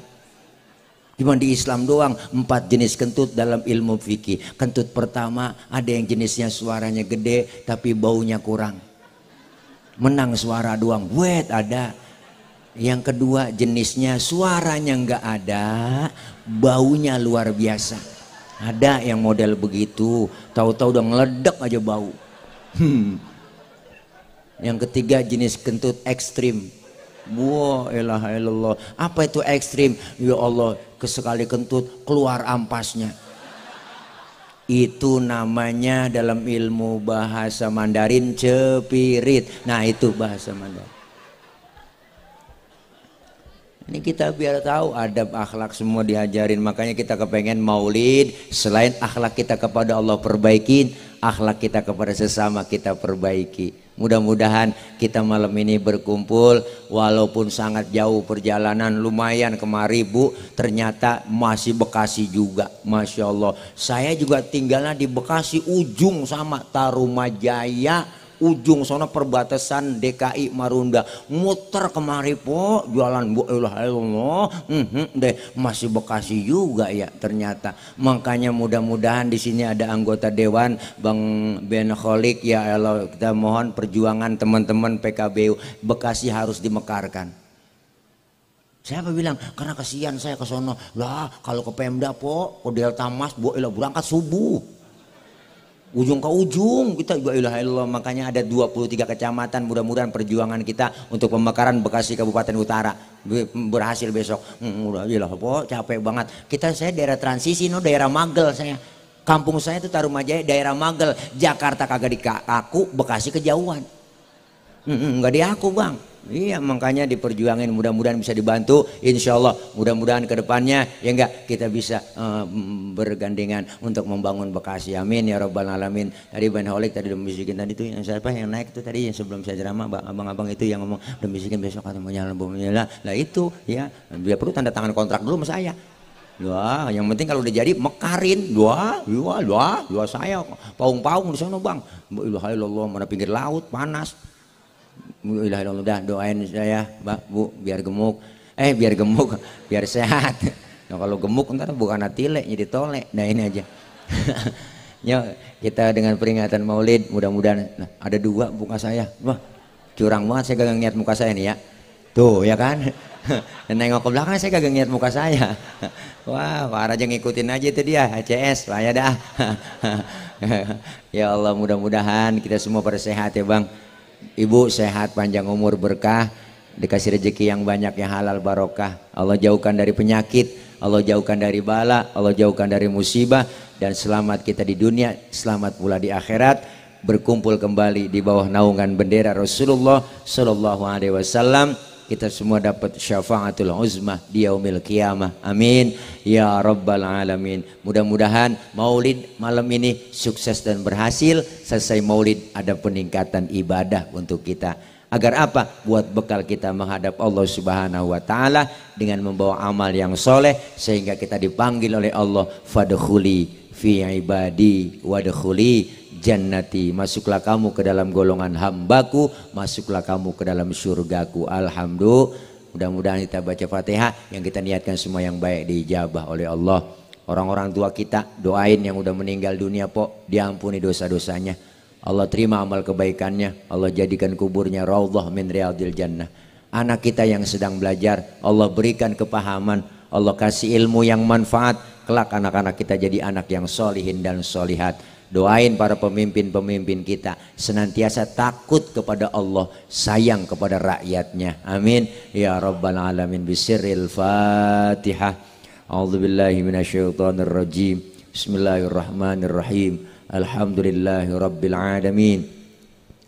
Cuma di Islam doang 4 jenis kentut dalam ilmu fikih. Kentut pertama ada yang jenisnya suaranya gede tapi baunya kurang. Menang suara doang, wet ada. Yang kedua jenisnya suaranya nggak ada, baunya luar biasa. Ada yang model begitu, tahu-tahu udah ngeledek aja bau. Yang ketiga jenis kentut ekstrim. Wah, ilaha illallah. Apa itu ekstrim? Ya Allah, kesekali kentut keluar ampasnya. Itu namanya dalam ilmu bahasa Mandarin cepirit. Nah itu bahasa Mandarin. Ini kita biar tahu adab akhlak semua diajarin. Makanya kita kepengen maulid, selain akhlak kita kepada Allah perbaikin, akhlak kita kepada sesama kita perbaiki. Mudah-mudahan kita malam ini berkumpul walaupun sangat jauh perjalanan, lumayan kemari Bu, ternyata masih Bekasi juga. Masya Allah, saya juga tinggalnya di Bekasi ujung sama Tarumajaya, ujung sana perbatasan DKI Marunda, muter kemari po jualan Bu Allah deh, masih Bekasi juga ya ternyata. Makanya mudah-mudahan di sini ada anggota dewan Bang Ben Kholik, ya Allah kita mohon perjuangan teman-teman PKBU Bekasi harus dimekarkan. Siapa bilang? Karena kasihan saya ke sono. Lah kalau ke Pemda po, ke Delta Mas Bu Allah berangkat subuh. Ujung ke ujung kita juga ilaha illallah. Makanya ada 23 kecamatan. Mudah-mudahan perjuangan kita untuk pemekaran Bekasi Kabupaten Utara berhasil besok. Udah capek banget. Saya daerah transisi, daerah Magel saya. Kampung saya itu Tarumajaya, daerah Magel. Jakarta kagak diaku, Bekasi kejauhan. Nggak diaku Bang. Iya, makanya diperjuangin, mudah-mudahan bisa dibantu. Insya Allah mudah-mudahan kedepannya ya enggak kita bisa bergandengan untuk membangun Bekasi. Amin ya rabbal alamin. Tadi Ben Holik tadi udah bisikin tadi tuh yang siapa yang naik tuh tadi yang sebelum saya ceramah, abang-abang itu yang ngomong udah bisikin besok atau menyala lah itu ya dia perlu tanda tangan kontrak dulu sama saya. Wah, yang penting kalau udah jadi mekarin. Wah, saya paung-paung di sana Bang. Ilaha illallah, mana pinggir laut panas. Ilaha illallah, doain saya Mbak Bu biar gemuk, biar sehat. Nah, kalau gemuk ntar bukan atile jadi tolek. Nah ini aja. Ya kita dengan peringatan Maulid mudah-mudahan ada 2 muka saya. Wah curang banget saya gak ngeliat muka saya nih ya. Tuh ya kan. Nengok ke belakang saya kagak ngeliat muka saya. Wah, Pak Raja ngikutin aja itu dia HCS, Pak ya dah. Ya Allah, mudah-mudahan kita semua pada sehat ya Bang. Ibu sehat, panjang umur, berkah, dikasih rezeki yang banyak, yang halal, barokah. Allah jauhkan dari penyakit, Allah jauhkan dari bala, Allah jauhkan dari musibah, dan selamat kita di dunia, selamat pula di akhirat, berkumpul kembali di bawah naungan bendera Rasulullah Shallallahu Alaihi Wasallam. Kita semua dapat syafaatul uzmah di yaumil qiyamah. Amin ya rabbal alamin. Mudah-mudahan maulid malam ini sukses dan berhasil. Selesai maulid ada peningkatan ibadah untuk kita. Agar apa? Buat bekal kita menghadap Allah Subhanahu wa taala dengan membawa amal yang soleh sehingga kita dipanggil oleh Allah, fadkhuli fi ibadi wadkhuli jannati, masuklah kamu ke dalam golongan hambaku, masuklah kamu ke dalam surgaku. Alhamdulillah. Mudah-mudahan kita baca Fatihah, yang kita niatkan semua yang baik diijabah oleh Allah. Orang-orang tua kita doain yang udah meninggal dunia, pok diampuni dosa-dosanya, Allah terima amal kebaikannya, Allah jadikan kuburnya raudhah min riyadil jannah. Anak kita yang sedang belajar, Allah berikan kepahaman, Allah kasih ilmu yang manfaat, kelak anak-anak kita jadi anak yang solihin dan solihat. Doain para pemimpin-pemimpin kita senantiasa takut kepada Allah, sayang kepada rakyatnya. Amin ya rabbal alamin. Bisirril Fatihah. A'udzubillahi minasyaitonir rajim. Bismillahirrahmanirrahim. Alhamdulillahi rabbil alamin.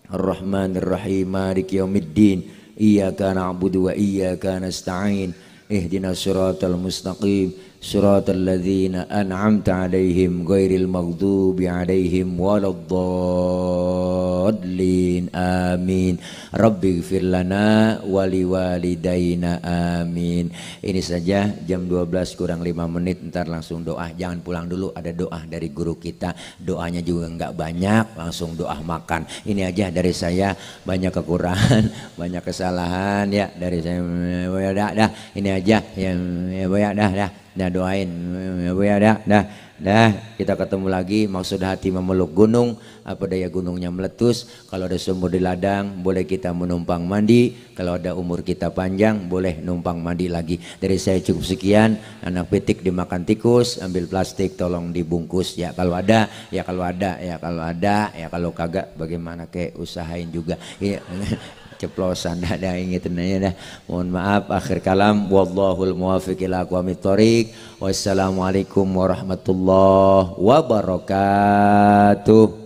Arrahmanir rahim. Maliki yaumiddin. Iyyaka na'budu wa iyyaka nasta'in. Ihdinas siratal mustaqim. Siratal ladzina an'amta 'alaihim ghairil maghdubi 'alaihim waladdallin. Amin. Rabbighfir lana wa liwalidayna. Amin. Ini saja, jam 12 kurang 5 menit, ntar langsung doa. Jangan pulang dulu, ada doa dari guru kita. Doanya juga enggak banyak, langsung doa makan. Ini aja dari saya, banyak kekurangan, banyak kesalahan ya dari saya. Dah, ini aja yang dah. Nah doain ya dah kita ketemu lagi. Maksud hati memeluk gunung, apa daya gunungnya meletus. Kalau ada sumur di ladang boleh kita menumpang mandi. Kalau ada umur kita panjang boleh numpang mandi lagi. Dari saya cukup sekian. Anak pitik dimakan tikus, ambil plastik tolong dibungkus ya kalau ada, ya kalau ada, ya kalau ada, ya kalau kagak bagaimana, kayak usahain juga ya. Ceplosan dah ingetin aja dah. Mohon maaf, akhir kalam, wallahul muwaffiq ila aqwamit thoriq. Wassalamualaikum warahmatullahi wabarakatuh.